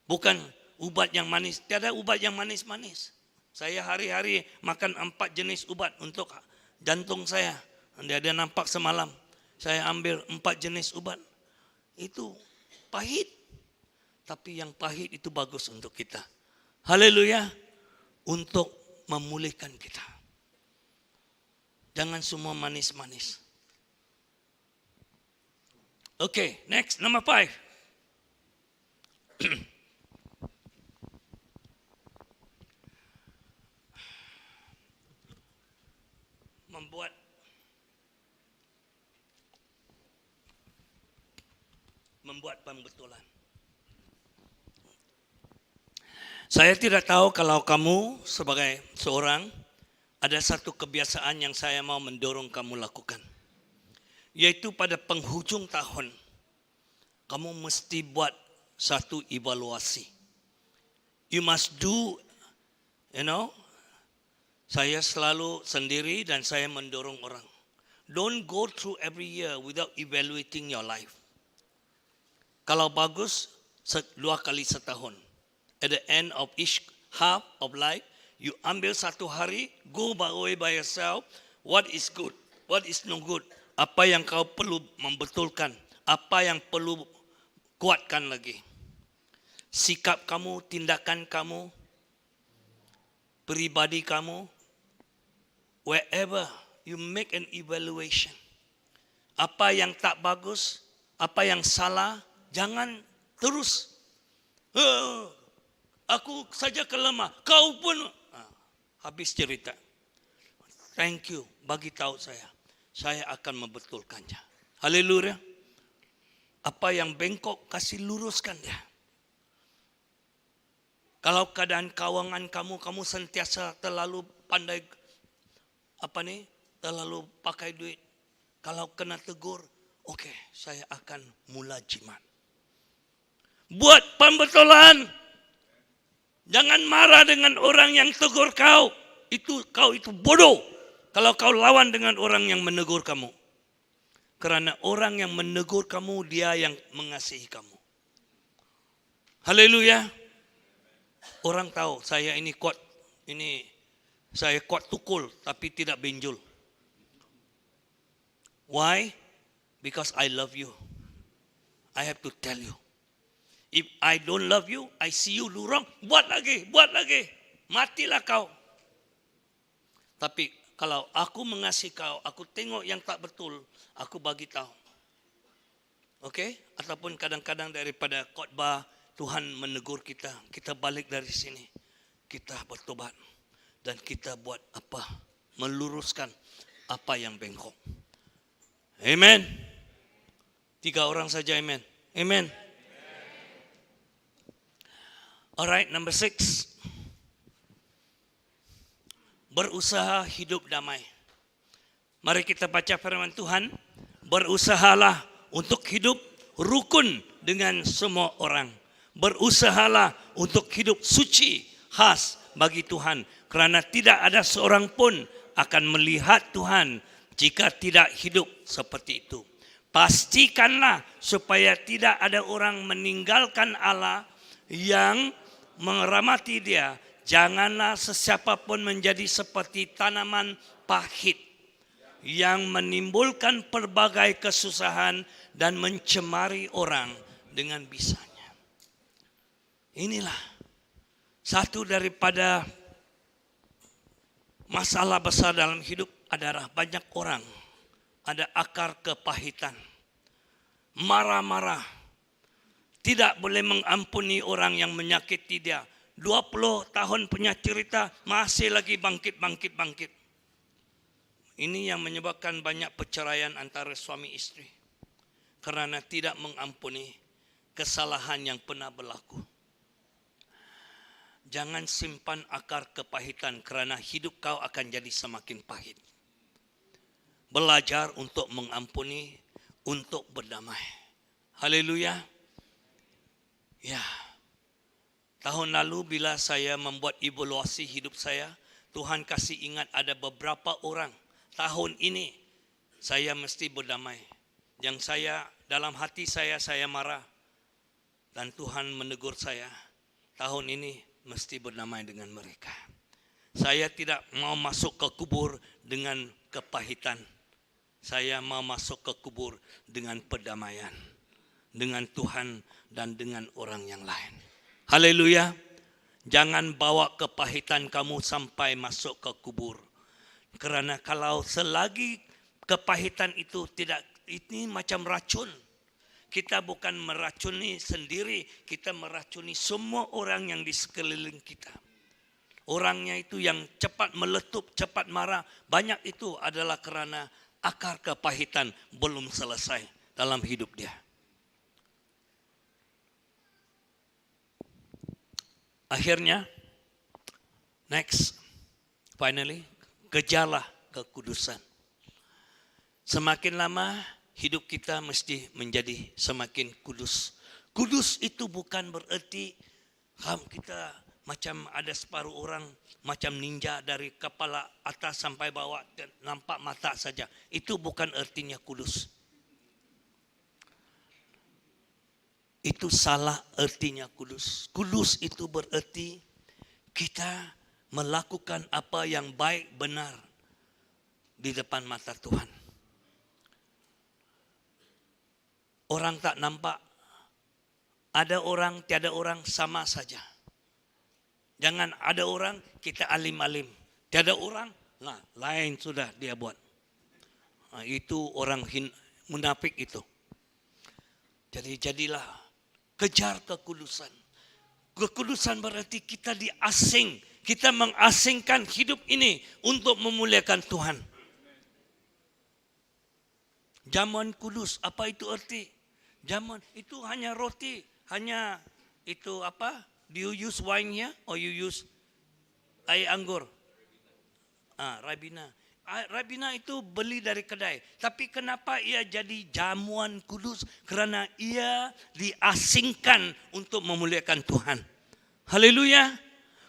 Bukan ubat yang manis, tiada ubat yang manis-manis. Saya hari-hari makan empat jenis ubat untuk jantung saya. Dia ada nampak semalam. Saya ambil empat jenis ubat. Itu pahit. Tapi yang pahit itu bagus untuk kita. Haleluya. Untuk memulihkan kita. Jangan semua manis-manis. Okay, next, number 5. Membuat membuat pembetulan. Saya tidak tahu kalau kamu sebagai seorang ada satu kebiasaan yang saya mau mendorong kamu lakukan. Yaitu pada penghujung tahun kamu mesti buat satu evaluasi. You must do, saya selalu sendiri dan saya mendorong orang. Don't go through every year without evaluating your life. Kalau bagus, dua kali setahun. At the end of each half of life, you ambil satu hari, go away by yourself, what is good, what is no good, apa yang kau perlu membetulkan, apa yang perlu kuatkan lagi. Sikap kamu, tindakan kamu, peribadi kamu, wherever you make an evaluation. Apa yang tak bagus, apa yang salah, jangan terus. Eh, aku saja kelemah, kau pun. Ah, habis cerita. Thank you, bagi tahu saya. Saya akan membetulkannya. Haleluya. Apa yang bengkok, kasih luruskan dia. Kalau keadaan kawangan kamu, kamu sentiasa terlalu pandai, apa ni, terlalu pakai duit. Kalau kena tegur, okey, saya akan mula jimat. Buat pembetulan. Jangan marah dengan orang yang tegur kau. Itu kau itu bodoh. Kalau kau lawan dengan orang yang menegur kamu. Kerana orang yang menegur kamu, dia yang mengasihi kamu. Haleluya. Orang tahu saya ini kuat, ini saya kuat tukul tapi tidak benjol. Why? Because I love you. I have to tell you. If I don't love you, I see you do wrong, buat lagi, buat lagi. Matilah kau. Tapi kalau aku mengasihi kau, aku tengok yang tak betul, aku bagi tahu. Okey? Ataupun kadang-kadang daripada khotbah Tuhan menegur kita, kita balik dari sini. Kita bertobat dan kita buat apa? Meluruskan apa yang bengkok. Amen. Tiga orang saja amen. Amen. Alright, number 6. Berusaha hidup damai. Mari kita baca firman Tuhan. Berusahalah untuk hidup rukun dengan semua orang. Berusahalah untuk hidup suci khas bagi Tuhan. Kerana tidak ada seorang pun akan melihat Tuhan jika tidak hidup seperti itu. Pastikanlah supaya tidak ada orang meninggalkan Allah yang mengeramati dia. Janganlah sesiapa pun menjadi seperti tanaman pahit yang menimbulkan pelbagai kesusahan dan mencemari orang dengan bisanya. Inilah satu daripada masalah besar dalam hidup adalah banyak orang ada akar kepahitan. Marah-marah. Tidak boleh mengampuni orang yang menyakiti dia. 20 tahun punya cerita masih lagi bangkit, bangkit, bangkit. Ini yang menyebabkan banyak perceraian antara suami isteri. Kerana tidak mengampuni kesalahan yang pernah berlaku. Jangan simpan akar kepahitan kerana hidup kau akan jadi semakin pahit. Belajar untuk mengampuni, untuk berdamai. Haleluya. Ya. Tahun lalu bila saya membuat evaluasi hidup saya, Tuhan kasih ingat ada beberapa orang tahun ini saya mesti berdamai. Yang saya dalam hati saya saya marah dan Tuhan menegur saya, tahun ini mesti berdamai dengan mereka. Saya tidak mau masuk ke kubur dengan kepahitan. Saya mau masuk ke kubur dengan perdamaian. Dengan Tuhan dan dengan orang yang lain. Haleluya. Jangan bawa kepahitan kamu sampai masuk ke kubur. Kerana kalau selagi kepahitan itu tidak, ini macam racun. Kita bukan meracuni sendiri, kita meracuni semua orang yang di sekeliling kita. Orangnya itu yang cepat meletup, cepat marah, banyak itu adalah kerana akar kepahitan belum selesai dalam hidup dia. Akhirnya, next, finally, kejarlah kekudusan. Semakin lama hidup kita mesti menjadi semakin kudus. Kudus itu bukan bererti kita macam ada separuh orang macam ninja dari kepala atas sampai bawah nampak mata saja. Itu bukan ertinya kudus. Itu salah ertinya kudus. Kudus itu bererti kita melakukan apa yang baik benar di depan mata Tuhan. Orang tak nampak, ada orang, tiada orang, sama saja. Jangan ada orang, kita alim-alim. Tiada orang, nah, lain sudah dia buat. Nah, itu orang munafik itu. Jadi jadilah, kejar kekudusan. Kekudusan berarti kita diasing. Kita mengasingkan hidup ini untuk memuliakan Tuhan. Jamuan kudus, apa itu erti? Jamuan itu hanya roti, hanya itu apa? Do you use wine here or you use air anggur? Rabina. Rabina itu beli dari kedai. Tapi kenapa ia jadi jamuan kudus? Kerana ia diasingkan untuk memuliakan Tuhan. Haleluya.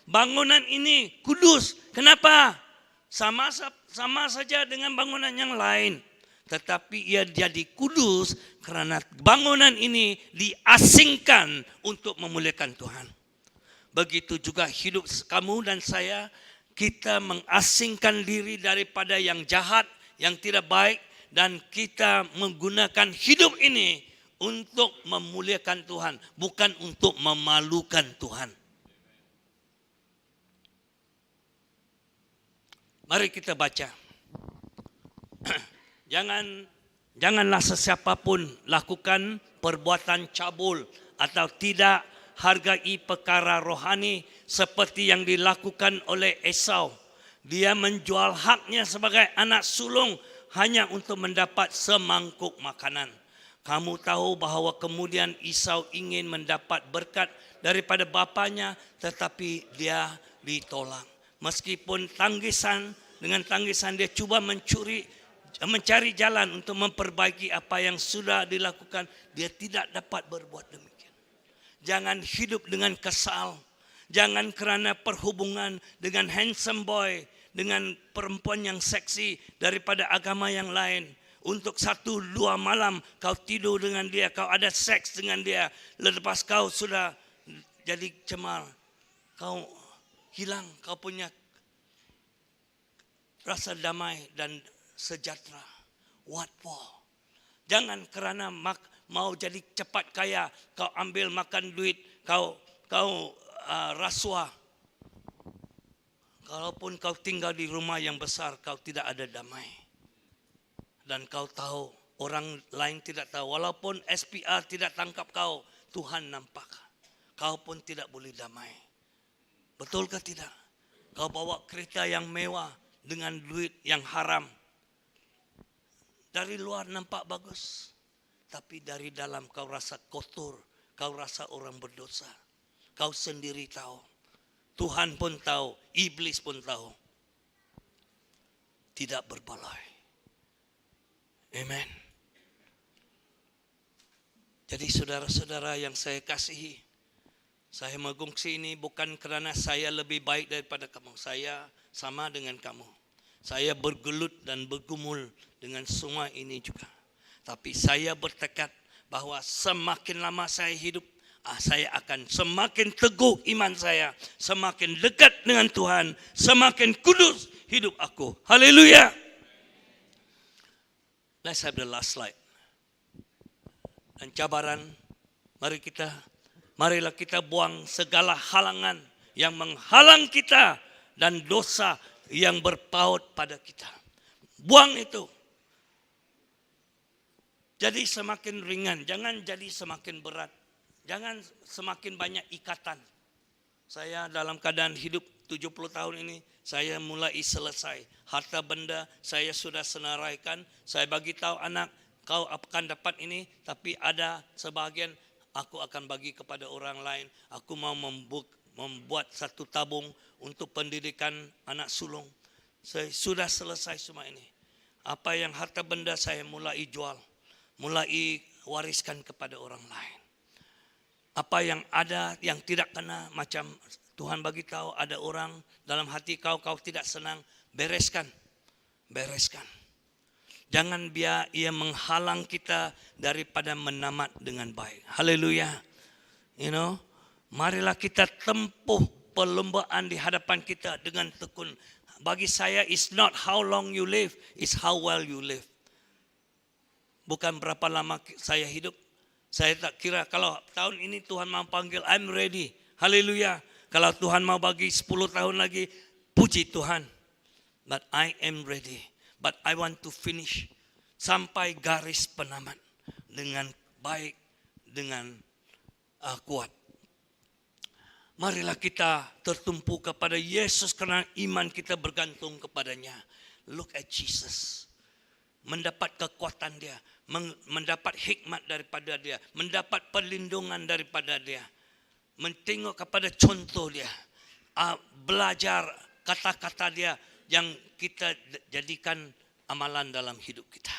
Bangunan ini kudus. Kenapa? Sama saja dengan bangunan yang lain. Tetapi ia jadi kudus kerana bangunan ini diasingkan untuk memuliakan Tuhan. Begitu juga hidup kamu dan saya, kita mengasingkan diri daripada yang jahat, yang tidak baik, dan kita menggunakan hidup ini untuk memuliakan Tuhan, bukan untuk memalukan Tuhan. Mari kita baca. Janganlah sesiapa pun lakukan perbuatan cabul atau tidak hargai perkara rohani seperti yang dilakukan oleh Esau. Dia menjual haknya sebagai anak sulung hanya untuk mendapat semangkuk makanan. Kamu tahu bahawa kemudian Esau ingin mendapat berkat daripada bapanya, tetapi dia ditolak. Meskipun dengan tanggisan dia cuba mencari jalan untuk memperbaiki apa yang sudah dilakukan, dia tidak dapat berbuat demikian. Jangan hidup dengan kesal. Jangan kerana perhubungan dengan handsome boy, dengan perempuan yang seksi daripada agama yang lain. Untuk 1-2 malam kau tidur dengan dia, kau ada seks dengan dia. Lepas kau sudah jadi cemar, kau hilang, kau punya rasa damai dan sejahtera. What for? Jangan kerana mau jadi cepat kaya, kau ambil makan duit, kau rasuah. Kalaupun kau tinggal di rumah yang besar, kau tidak ada damai. Dan kau tahu, orang lain tidak tahu. Walaupun SPR tidak tangkap kau, Tuhan nampak. Kau pun tidak boleh damai. Betulkah tidak? Kau bawa kereta yang mewah dengan duit yang haram. Dari luar nampak bagus, tapi dari dalam kau rasa kotor, kau rasa orang berdosa. Kau sendiri tahu. Tuhan pun tahu, iblis pun tahu. Tidak berbaloi. Amen. Jadi saudara-saudara yang saya kasihi, saya mengungsi ini bukan kerana saya lebih baik daripada kamu. Saya sama dengan kamu. Saya bergelut dan bergumul dengan semua ini juga. Tapi saya bertekad bahawa semakin lama saya hidup, ah, saya akan semakin teguh iman saya, semakin dekat dengan Tuhan, semakin kudus hidup aku. Haleluya. Let's have the last slide. Dan cabaran, mari kita, marilah kita buang segala halangan yang menghalang kita dan dosa yang berpaut pada kita. Buang itu. Jadi semakin ringan, jangan jadi semakin berat. Jangan semakin banyak ikatan. Saya dalam keadaan hidup 70 tahun ini, saya mulai selesai. Harta benda saya sudah senaraikan. Saya bagi tahu anak, kau akan dapat ini, tapi ada sebahagian aku akan bagi kepada orang lain. Aku mau membuat satu tabung untuk pendidikan anak sulung. Saya sudah selesai semua ini. Apa yang harta benda saya mulai jual, mulai wariskan kepada orang lain. Apa yang ada yang tidak kena macam Tuhan bagi tahu ada orang dalam hati kau kau tidak senang, bereskan. Bereskan. Jangan biar ia menghalang kita daripada menamat dengan baik. Haleluya. Marilah kita tempuh perlombaan di hadapan kita dengan tekun. Bagi saya, it's not how long you live, it's how well you live. Bukan berapa lama saya hidup. Saya tak kira kalau tahun ini Tuhan mau panggil, I'm ready. Haleluya. Kalau Tuhan mau bagi 10 tahun lagi, puji Tuhan. But I am ready. But I want to finish sampai garis penamat dengan baik, dengan kuat. Marilah kita tertumpu kepada Yesus kerana iman kita bergantung kepadanya. Look at Jesus. Mendapat kekuatan dia, mendapat hikmat daripada dia, mendapat perlindungan daripada dia. Mentengok kepada contoh dia, belajar kata-kata dia yang kita jadikan amalan dalam hidup kita.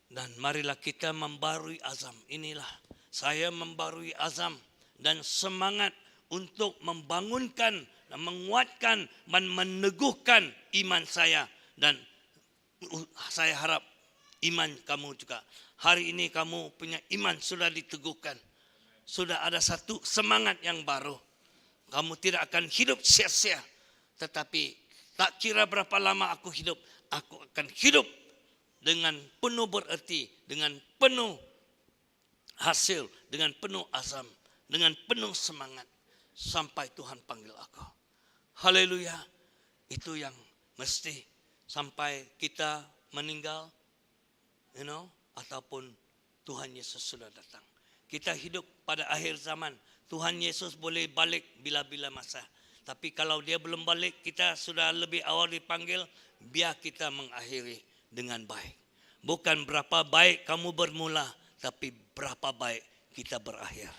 Dan marilah kita membarui azam. Inilah saya membarui azam dan semangat untuk membangunkan dan menguatkan dan meneguhkan iman saya. Dan saya harap iman kamu juga. Hari ini kamu punya iman sudah diteguhkan. Sudah ada satu semangat yang baru. Kamu tidak akan hidup sia-sia. Tetapi tak kira berapa lama aku hidup, aku akan hidup dengan penuh bererti, dengan penuh hasil, dengan penuh azam, dengan penuh semangat sampai Tuhan panggil aku. Haleluya. Itu yang mesti sampai kita meninggal, ataupun Tuhan Yesus sudah datang. Kita hidup pada akhir zaman. Tuhan Yesus boleh balik bila-bila masa. Tapi kalau dia belum balik, kita sudah lebih awal dipanggil, biar kita mengakhiri dengan baik. Bukan berapa baik kamu bermula, tapi berapa baik kita berakhir.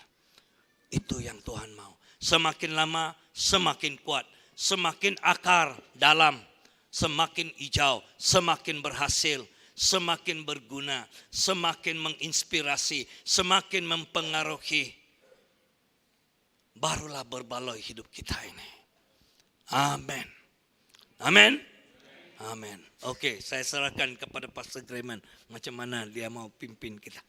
Itu yang Tuhan mau. Semakin lama, semakin kuat. Semakin akar dalam, semakin hijau, semakin berhasil, semakin berguna, semakin menginspirasi, semakin mempengaruhi. Barulah berbaloi hidup kita ini. Amin. Amin. Amin. Okey, saya serahkan kepada Pastor Grayman macam mana dia mau pimpin kita.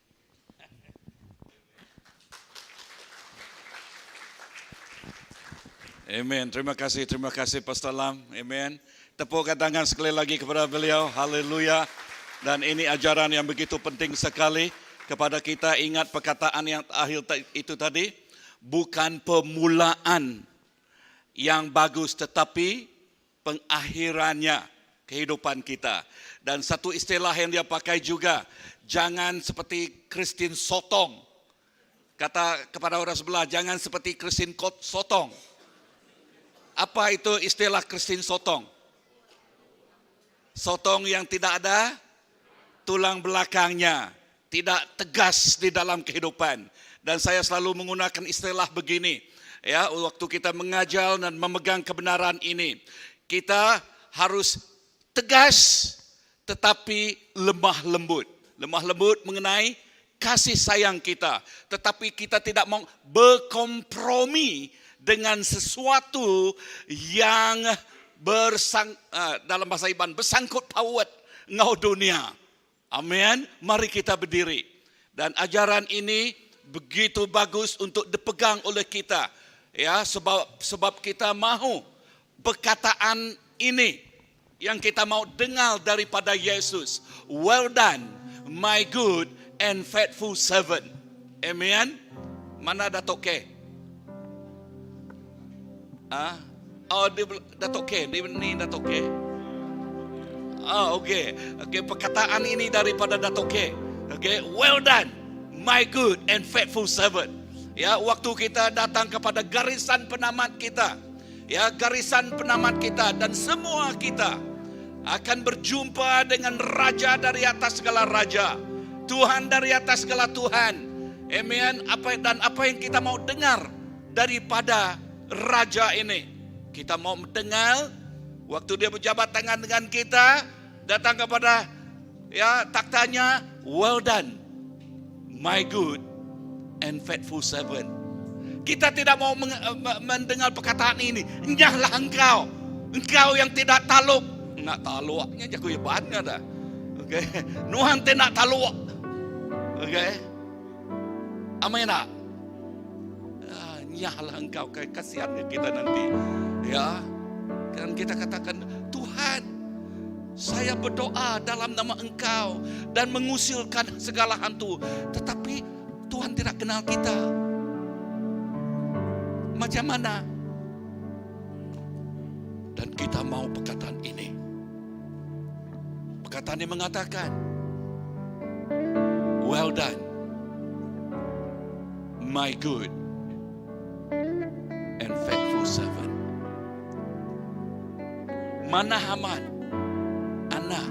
Amen. Terima kasih, terima kasih Pastor Lam. Amen. Tepukkan tangan sekali lagi kepada beliau. Haleluya. Dan ini ajaran yang begitu penting sekali kepada kita. Ingat perkataan yang akhir itu tadi. Bukan permulaan yang bagus, tetapi pengakhirannya kehidupan kita. Dan satu istilah yang dia pakai juga, jangan seperti Kristin sotong. Kata kepada orang sebelah, jangan seperti Kristin sotong. Apa itu istilah Kristin sotong? Sotong yang tidak ada tulang belakangnya, tidak tegas di dalam kehidupan. Dan saya selalu menggunakan istilah begini, ya, waktu kita mengajar dan memegang kebenaran ini, kita harus tegas tetapi lemah lembut. Lemah lembut mengenai kasih sayang kita, tetapi kita tidak mau berkompromi dengan sesuatu yang bersang, dalam bahasa Iban besangkut paut enggau dunia. Amen. Mari kita berdiri. Dan ajaran ini begitu bagus untuk dipegang oleh kita. Ya, sebab sebab kita mahu perkataan ini yang kita mau dengar daripada Yesus. Well done, my good and faithful servant. Amen. Mana Datuk K? Ah, oh dia Datuk K, dia ni Datuk K. Ah, okey. Okey, perkataan ini daripada Datuk K. Okey, well done, my good and faithful servant. Ya, waktu kita datang kepada garisan penamat kita. Ya, garisan penamat kita dan semua kita akan berjumpa dengan raja dari atas segala raja. Tuhan dari atas segala Tuhan. Amen. Apa dan apa yang kita mau dengar daripada raja ini? Kita mau mendengar waktu dia berjabat tangan dengan kita, datang kepada ya taktanya, well done, my good and faithful servant. Kita tidak mau mendengar perkataan ini. Nyahlah engkau, engkau yang tidak taluk. Nak taluknya jago ibannya dah. Okey. Nuan tidak taluk. Okey. Amin tak? Ah, nyahlah engkau, kasihan kita nanti. Ya. Kan kita katakan, Tuhan, saya berdoa dalam nama Engkau dan mengusilkan segala hantu. Tetapi Tuhan tidak kenal kita. Macam mana? Dan kita mau perkataan ini. Perkataan ini mengatakan, well done, my good and faithful servant. Mana Haman? Anak.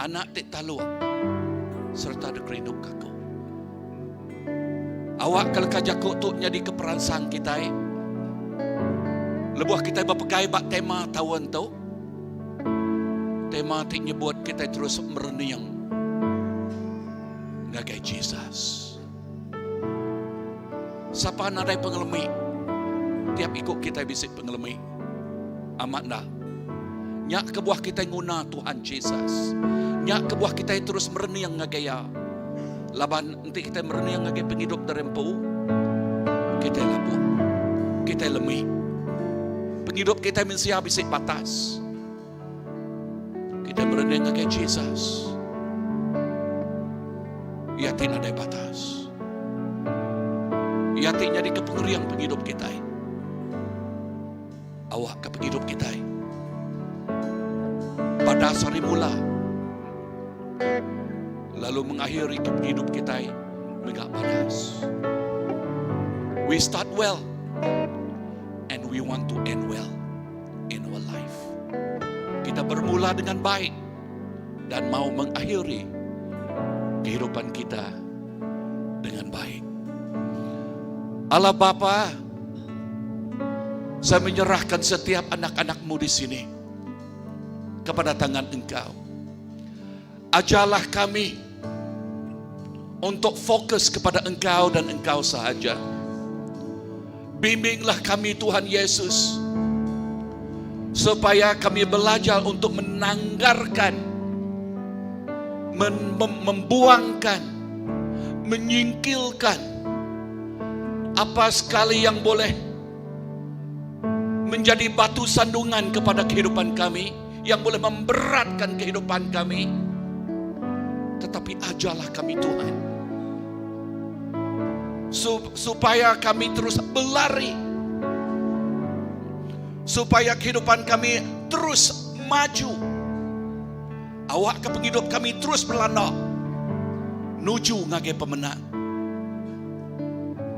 Anak ti taluk serta dikerindu ke aku. Awak kalau jaku tu jadi keperansang kita eh. Lebuh kita berpegai bak tema tahun tu. Tema ti nyebut kita terus merening ngagai Jesus. Sapa nadai pengelemi? Tiap ikut kita bisik pengelemi. Amat dah. Nyak kebuah kita nguna Tuhan Jesus. Nyak kebuah kita terus merening ngagai ya. Laban nanti kita merening ngagai penghidup terempu. Kita labuh. Kita lemi. Penghidup kita mensia bisik batas. Kita merening ngagai Jesus. Ia tidak ada batas. Ia tidak jadi kepengerian penghidup kita. Awak ke penghidup kita. Pada sari mula. Lalu mengakhiri hidup kita megak badas. We start well and we want to end well in our life. Kita bermula dengan baik dan mau mengakhiri kehidupan kita dengan baik. Allah Bapa, saya menyerahkan setiap anak-anakmu di sini kepada tangan Engkau. Ajarlah kami untuk fokus kepada Engkau dan Engkau sahaja. Bimbinglah kami Tuhan Yesus supaya kami belajar untuk menanggarkan, membuangkan, menyingkirkan apa sekali yang boleh menjadi batu sandungan kepada kehidupan kami, yang boleh memberatkan kehidupan kami. Tetapi ajarlah kami Tuhan, supaya kami terus berlari, supaya kehidupan kami terus maju, awak ke penghidup kami terus berlanda nuju ngagai pemenang.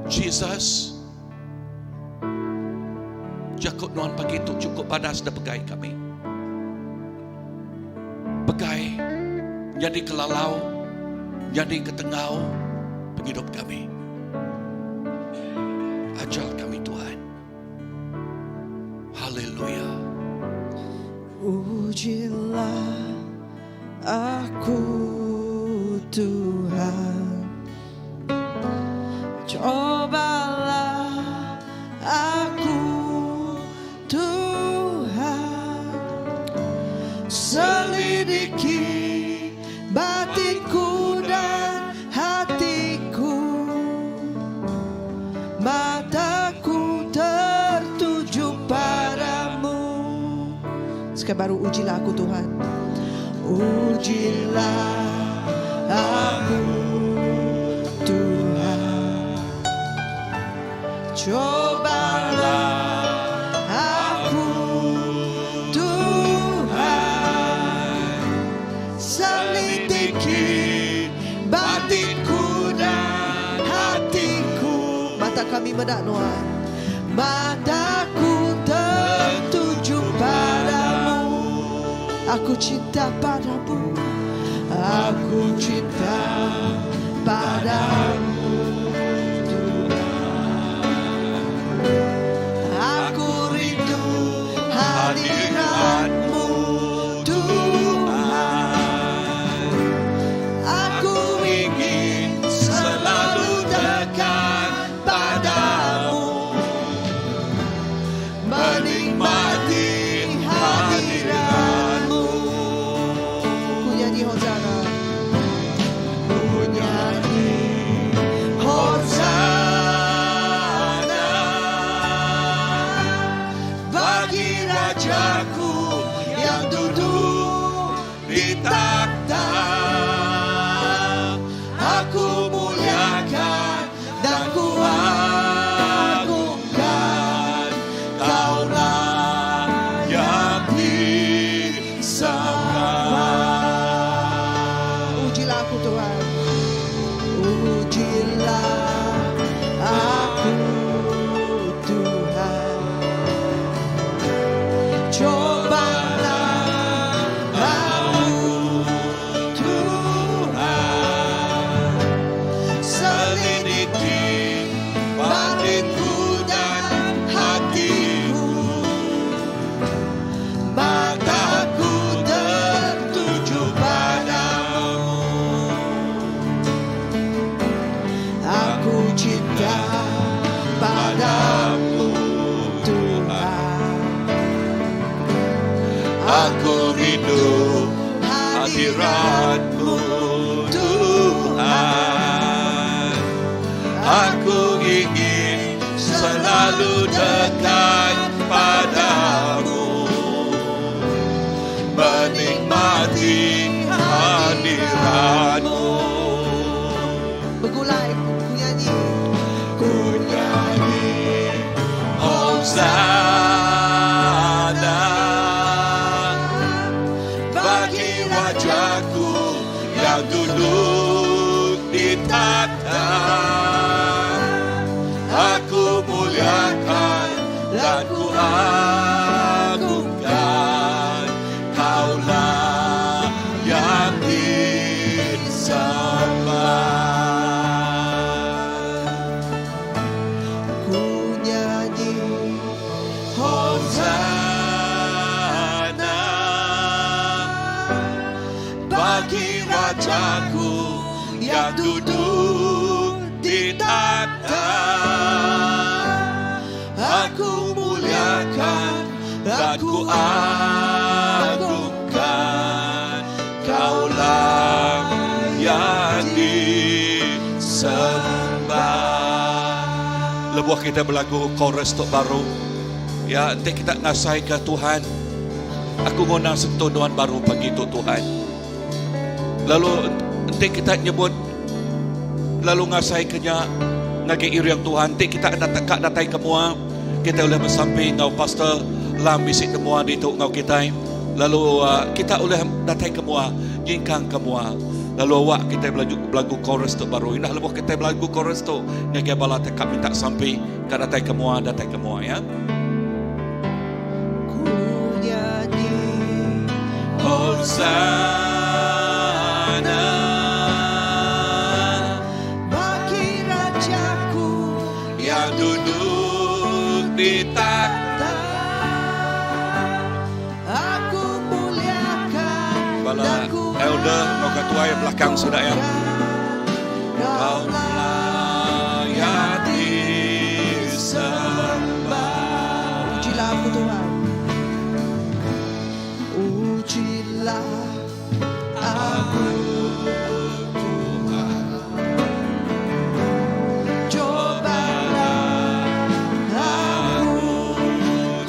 Jesus, Jakob nuan pagi itu cukup padas dah pegai kami. Pegai jadi kelalau, jadi ketengau penghidup kami. Ajar kami Tuhan. Haleluya. Ujilah aku Tuhan. Sekali baru ujilah aku Tuhan. Ujilah aku Tuhan. Cobalah aku Tuhan. Selidiki batinku dan hatiku. Mata kami medak Nuan. Mataku tertuju padamu. Aku cinta padamu. Aku cinta padamu Tuhan. Aku rindu hadiratmu Tuhan. Aku ingin selalu dekat padamu, menikmati hadiratmu. Ku nyanyi Hosanna. Ku nyanyi Hosanna bagi Rajaku yang duduk di takhta. Aku muliakan dan ku agungkan. Kau layak disembah. Ujilah aku Tuhan. Ujilah aku Tuhan. Cobalah aku Tuhan. Selidiki batinku dan hatiku. Mataku tertuju padamu. Aku cinta padamu Tuhan. Aku rindu hadiratmu Tuhan. Aku ingin selalu dekat padamu, menikmati hadiratmu. Begulai ku nyanyi. Ku nyanyi Hosanna bagi Rajaku yang duduk di takhta. Aku muliakan dan ku agungkan. Kau layak disembah. Ku nyanyi Hosanna bagi Rajaku yang duduk di takhta. Aku muliakan dan ku agungkan. Kau layak disembah. Lebuh kita berlagu chorus tok baru. Ya, nanti kita ngasai ke Tuhan. Aku ngundang sentuh Tuhan baru pagi tu Tuhan. Lalu nanti kita nyebut lalu ngasai kenya ngagi iriang Tuhan. Nanti kita datang kak datai ke mua. Kita boleh bersamping ngau pastor lam bisik ke mua di tu ngau kita. Lalu kita boleh datai ke mua, jingkang ke mua. Lalu awak kita belagu, belagu chorus tu baru. Indah lebuh kita belagu chorus tu. Ngagi bala tekap minta sampai kat datai ke mua, datai ke mua ya. Ku nyanyi Hosanna bagi Rajaku yang duduk di takhta. Aku muliakan Bala dan ku elder ngau ketua yang belakang sudah ya. Kau Kau layak disembah. Ujilah aku Tuhan. Ujilah aku Tuhan. Cobalah aku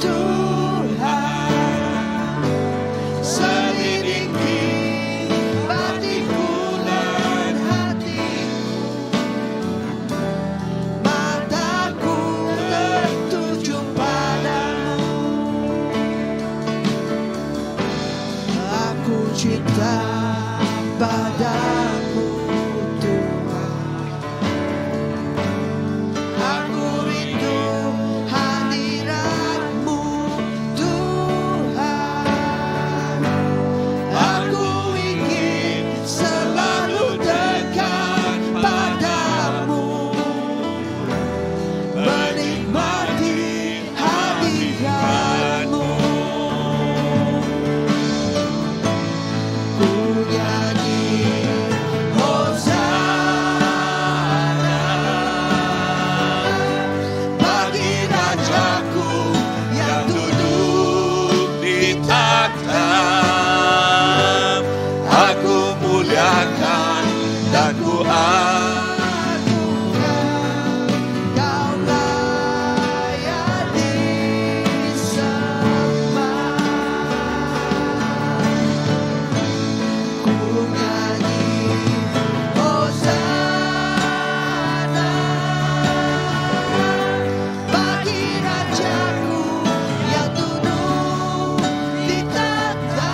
Tuhan. Dekat padamu Tuhan. Aku rindu hadiratmu Tuhan. Aku ingin selalu dekat padamu, menikmati hadiratmu. Ku nyanyi Hosana bagi Rajaku yang duduk di takhta. Aku muliakan dan ku agungkan. Kau layak disembah. Ku nyanyi Hosana bagi Rajaku yang duduk di takhta.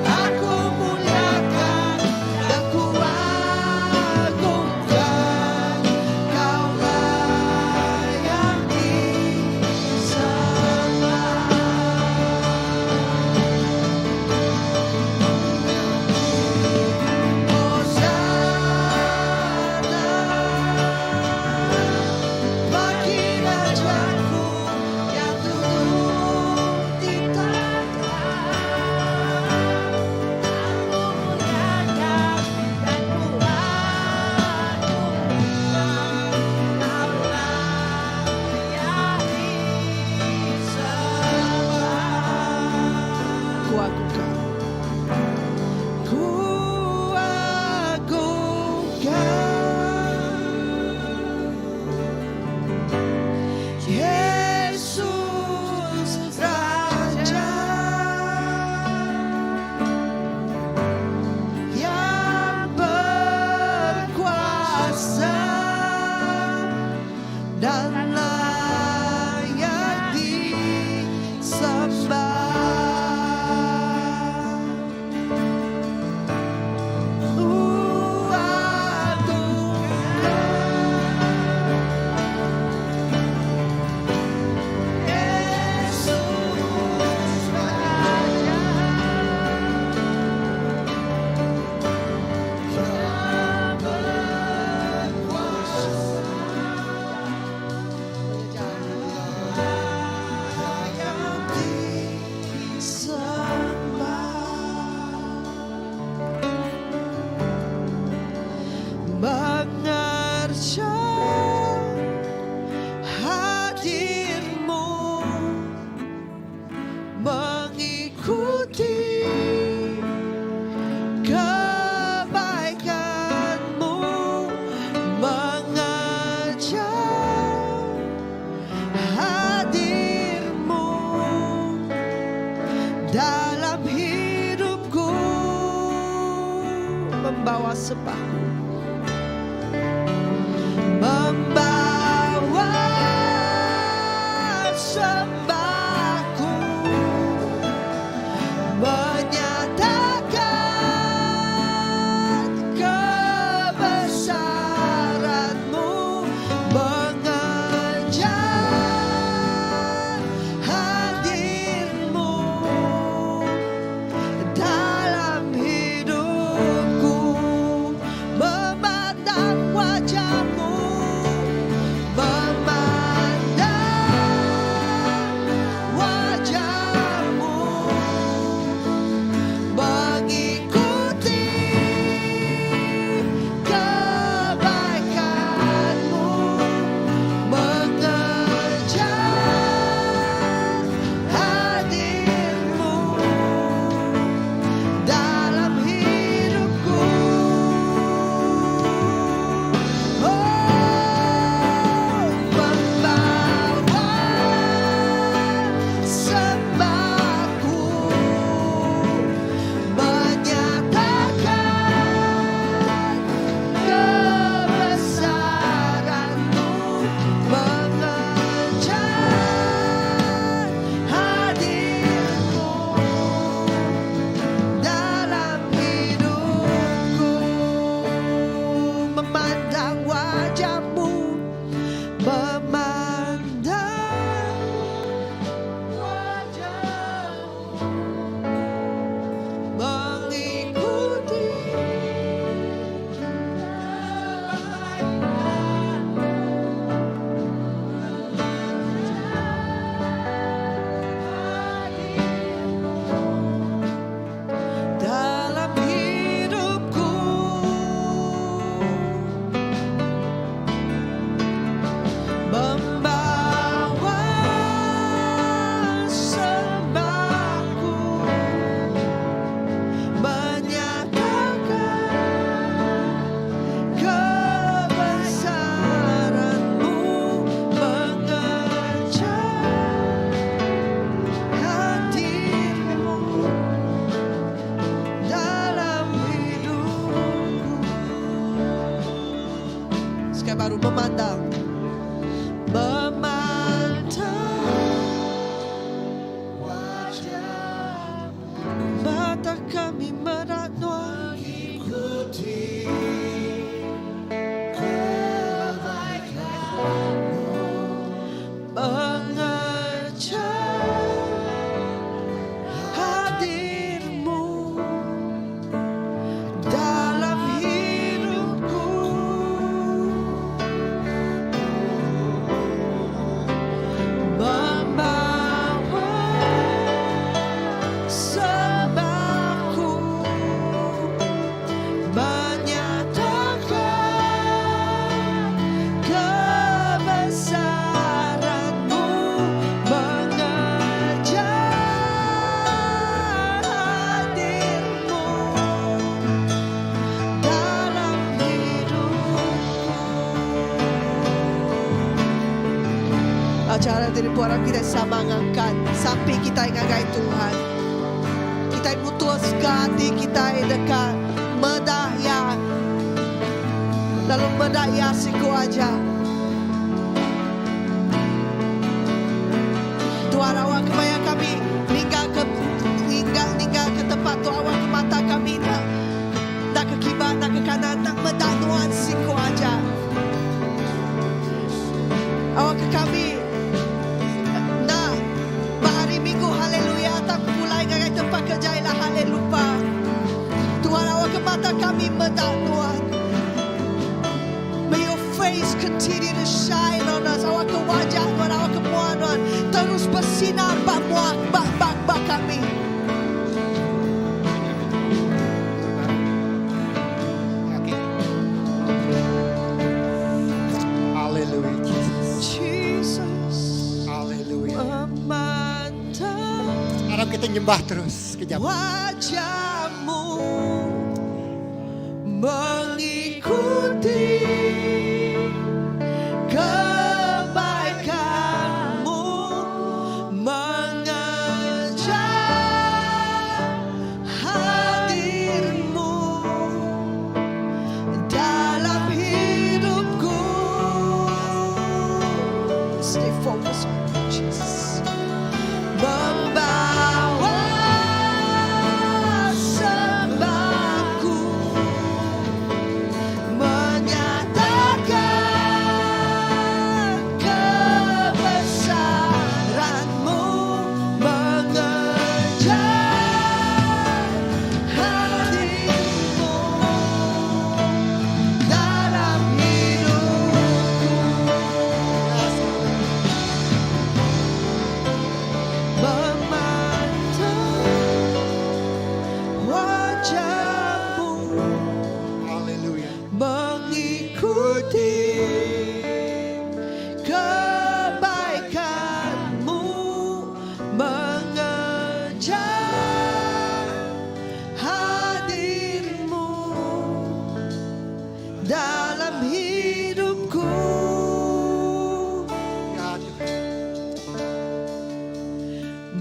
Aku muliakan dan ku agungkan. Kau layak disembah. Hosana bagi Rajaku yang duduk di takhta. Aku muliakan dan ku agungkan. Kau layak disembah. Ku agungkan. Ku agungkan Yesus Raja yang berkuasa dan layak disembah. Ku agungkan Yesus Raja yang berkuasa layak disembah. Mengerja hadirmu, mengikuti kebaikanmu, mengejar hadirmu dalam hidupku, membawa sembahku, membawa sembahku, menyatakan kebesaranmu, mengejar hadirmu dalam hidupku, mengejar. kami merat nuan. Mengikuti kebaikanmu. Mengejar hadirmu dalam hidupku. Membawa sembahku, menyatakan kebesaranmu, mengejar hadirmu dalam hidupku. Acara tadi puara kita sama ngangkat sampai kita ngagai Tuhan. Kita mutus ke hati kita dekat medaya. Lalu medaya siku aja. Tuhan awak kemaya kami ninggal ke ninggal ninggal ke tempat tu awak ke mata kami nak nak ke kibat nak ke kanan nak medak Tuhan siku aja. Awak ke kami nak hari Minggu haleluya tak pulai ngagai tempat kerja ialah haleluya. Tuhan awak ke mata kami medak Tuhan. May your face continue to shine on us. Awak ke wajah Tuhan, awak ke mua Tuhan. Terus bersinar bak mua, bak bak bak kami. Okay. Hallelujah, Jesus. Jesus Hallelujah. memandang Harap kita nyembah terus sekejap. wajahmu mengikuti kebaikanmu mengejar hadirmu dalam hidupku. Stay focused on you, Jesus. Membawa sembahku, menyatakan kebesaranmu, mengejar hadirmu dalam hidupku. Memandang wajahmu, Hallelujah. mengikuti kebaikanmu, mengejar hadirmu dalam hidupku. Ya Tuhan.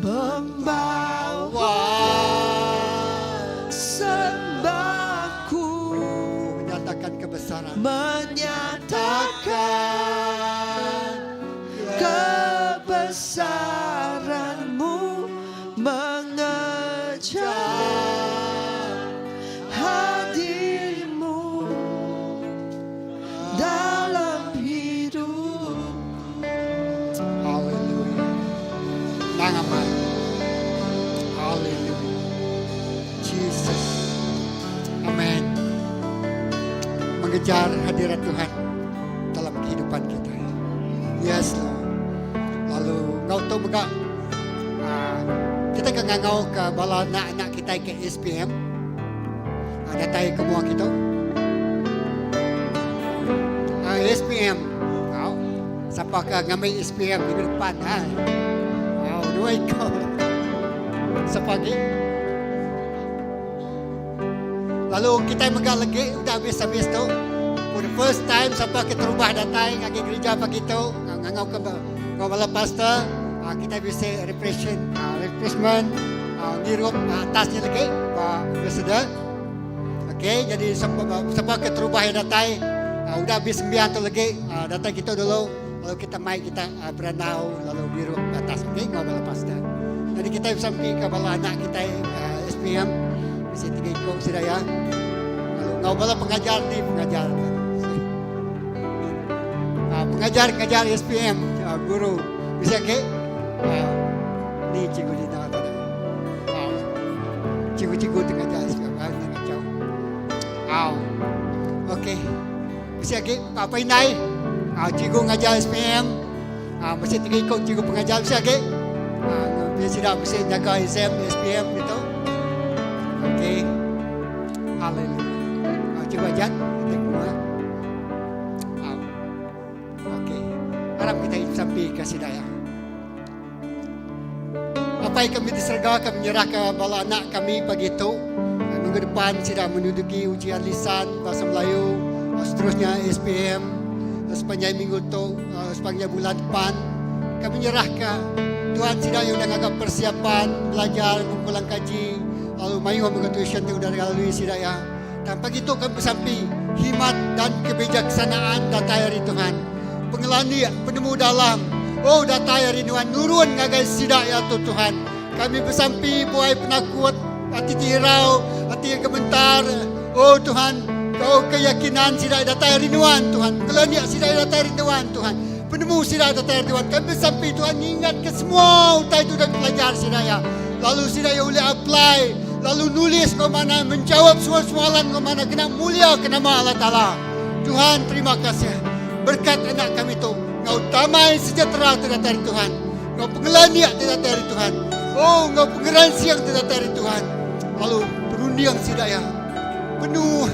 Membawa sembahku, Menyatakan kebesaran. Menyatakan kebesaranmu, mengejar hadirmu dalam hidup. Hallelujah. Nangaman. Hallelujah. Jesus. Amin. Mengejar hadirat Tuhan dalam kehidupan kita. Yes, Lord. Lalu ngau tu mega kita ke ngangau ke bala anak-anak kita ke SPM. Datai ke mua kita. SPM. Kau siapa ke ngambil SPM di depan ha? Oh, dua ekor. Siapa lagi? Lalu kita mega lagi udah habis-habis tu. For the first time siapa ke terubah datang ngagai gereja pagi tu, ngangau ke ngau bala pastor, kita bisa refreshment, ngirup atasnya lagi, Pak Ambassador. Okey, jadi siapa, siapa ke terubah yang datang, udah habis sembilan tu lagi, datang kita dulu, lalu kita mai kita beranau, lalu ngirup atas, okey, ngau bala pastor. Jadi kita bisa pergi ke bala anak kita SPM. Bisi tiga iku sida iya. Lalu enggau bala pengajar ni pengajar. Ah, pengajar ngajar SPM, ah, guru. Bisi agi? Ah, ni cikgu Dina tadi. Ah, cikgu-cikgu tu ngajar SPM. Ah, ni ngacau. Ah. Okey. Bisi agi Pak Indai. Ah, cikgu ngajar SPM. Ah, bisi tiga iku cikgu pengajar bisi agi. Ah, bila sida bisi jaga exam SPM gitu. Okey. Haleluya. Ah, cikgu Ajat, kita keluar. Ah. Okey. Harap kita sampai ke sida ya. Apai kami di serega kami nyerahka bala anak kami pagi tu. Minggu depan sida menduduki ujian lisan Bahasa Melayu, seterusnya SPM sepanjang minggu tu, sepanjang bulan depan. Kami nyerahka Tuhan sida yang udah ngaga persiapan belajar ngulang kaji lalu mayuh mega tuition ti udah dilalui sida iya. Tang pagi tu kami besampi hikmat dan kebijaksanaan datai ari Tuhan. Pengelandik, penemu dalam, oh datai ari Nuan nurun ngagai sida iya tu Tuhan. Kami besampi buai penakut, ati ti irau, ati yang gementar, oh Tuhan, oh keyakinan sida iya datai ari Nuan Tuhan. Pengelandik sida iya datai ari Nuan Tuhan. Penemu sida datai ari Tuhan. Kami besampi Tuhan ngingatka semua utai tu udah dipelajar sida iya. Lalu sida iya ulih apply lalu nulis enggau manah, menjawab soal-soalan enggau manah kena muliaka nama Allah Taala. Tuhan terima kasih berkat anak kami tu enggau damai sejahtera ti datai ari Tuhan enggau pengelandik ti datai ari Tuhan oh enggau pengeransing ti datai ari Tuhan lalu perunding sida iya penuh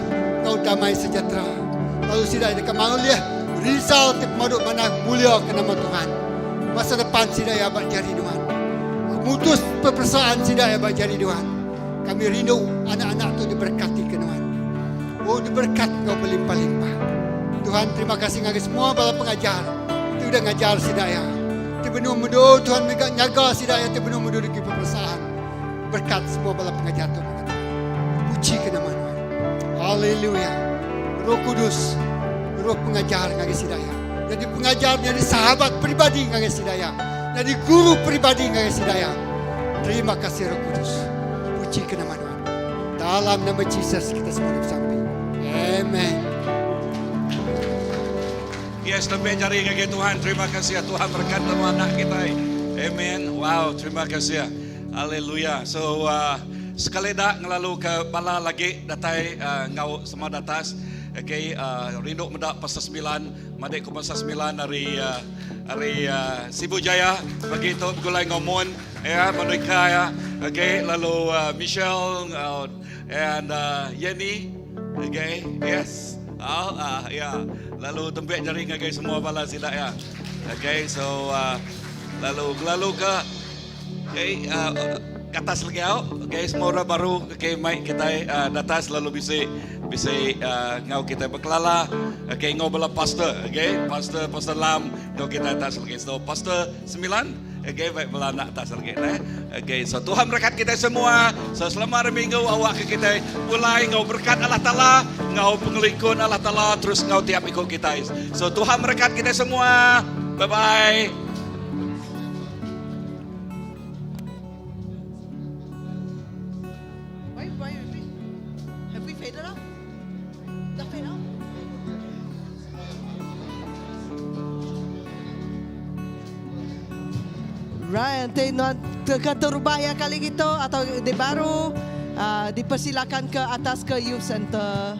enggau damai sejahtera lalu sida iya deka malih result ti pemadu manah mulia ke nama Tuhan masa depan sida iya ba jari Tuhan mutus pepersaan sida iya ba jari Tuhan Kami rindu anak-anak tu diberkati ke nuan. Oh diberkat enggau belimpah-limpah. Tuhan terima kasih ngagai semua bala pengajar ti udah ngajar sida iya. Ti benung medu Tuhan mega nyaga sida iya ti benung medu degi peperiksaan. Berkat semua bala pengajar tu mega Tuhan. Puji ke nama nuan. Haleluya. Roh Kudus, roh pengajar ngagai sida iya. Jadi pengajar jadi sahabat peribadi ngagai sida iya. Jadi guru peribadi ngagai sida iya. Terima kasih Roh Kudus. Puji ke nama Tuhan. Dalam nama Jesus kita semua bersampi. Amen. Yes, lebih jari ngagai Tuhan. Terima kasih ya Tuhan berkat semua anak kita. Amen. Wow, terima kasih ya. Haleluya. So uh, sekali dak ngelalu ke bala lagi datai uh, ngau semua datas. Okay, uh, rindu meda pasal 9, madik ku pasal 9 hari uh, hari uh, Sibu Jaya begitu begulai ngomon Ya, Monica ya. Okay, lalu uh, Michelle uh, and uh, Yenny. Okay, yes. Oh, uh, ya. Yeah. Lalu tembik jari ngagai semua bala sida ya. Okay, so uh, lalu lalu ke okay, uh, ke atas lagi au. Okay, semua orang baru okay, mai kita uh, datas lalu bisi bisi uh, ngau kita berkelala. Okay, ngau bala pastor, okay? Pastor Pastor Lam ngau kita atas lagi. So pastor 9 Okay, baik bala anak atas lagi eh. Okay, so Tuhan berkat kita semua. So selama hari minggu awak ke kita mulai ngau berkat Allah Taala, ngau pengelikun Allah Taala terus ngau tiap ikut kita. So Tuhan berkat kita semua. Bye bye. Why, why, have we faded out? Dah fade out? Right, nanti nuan ke terubah ya kali gitu atau di baru uh, dipersilakan ke atas ke youth center.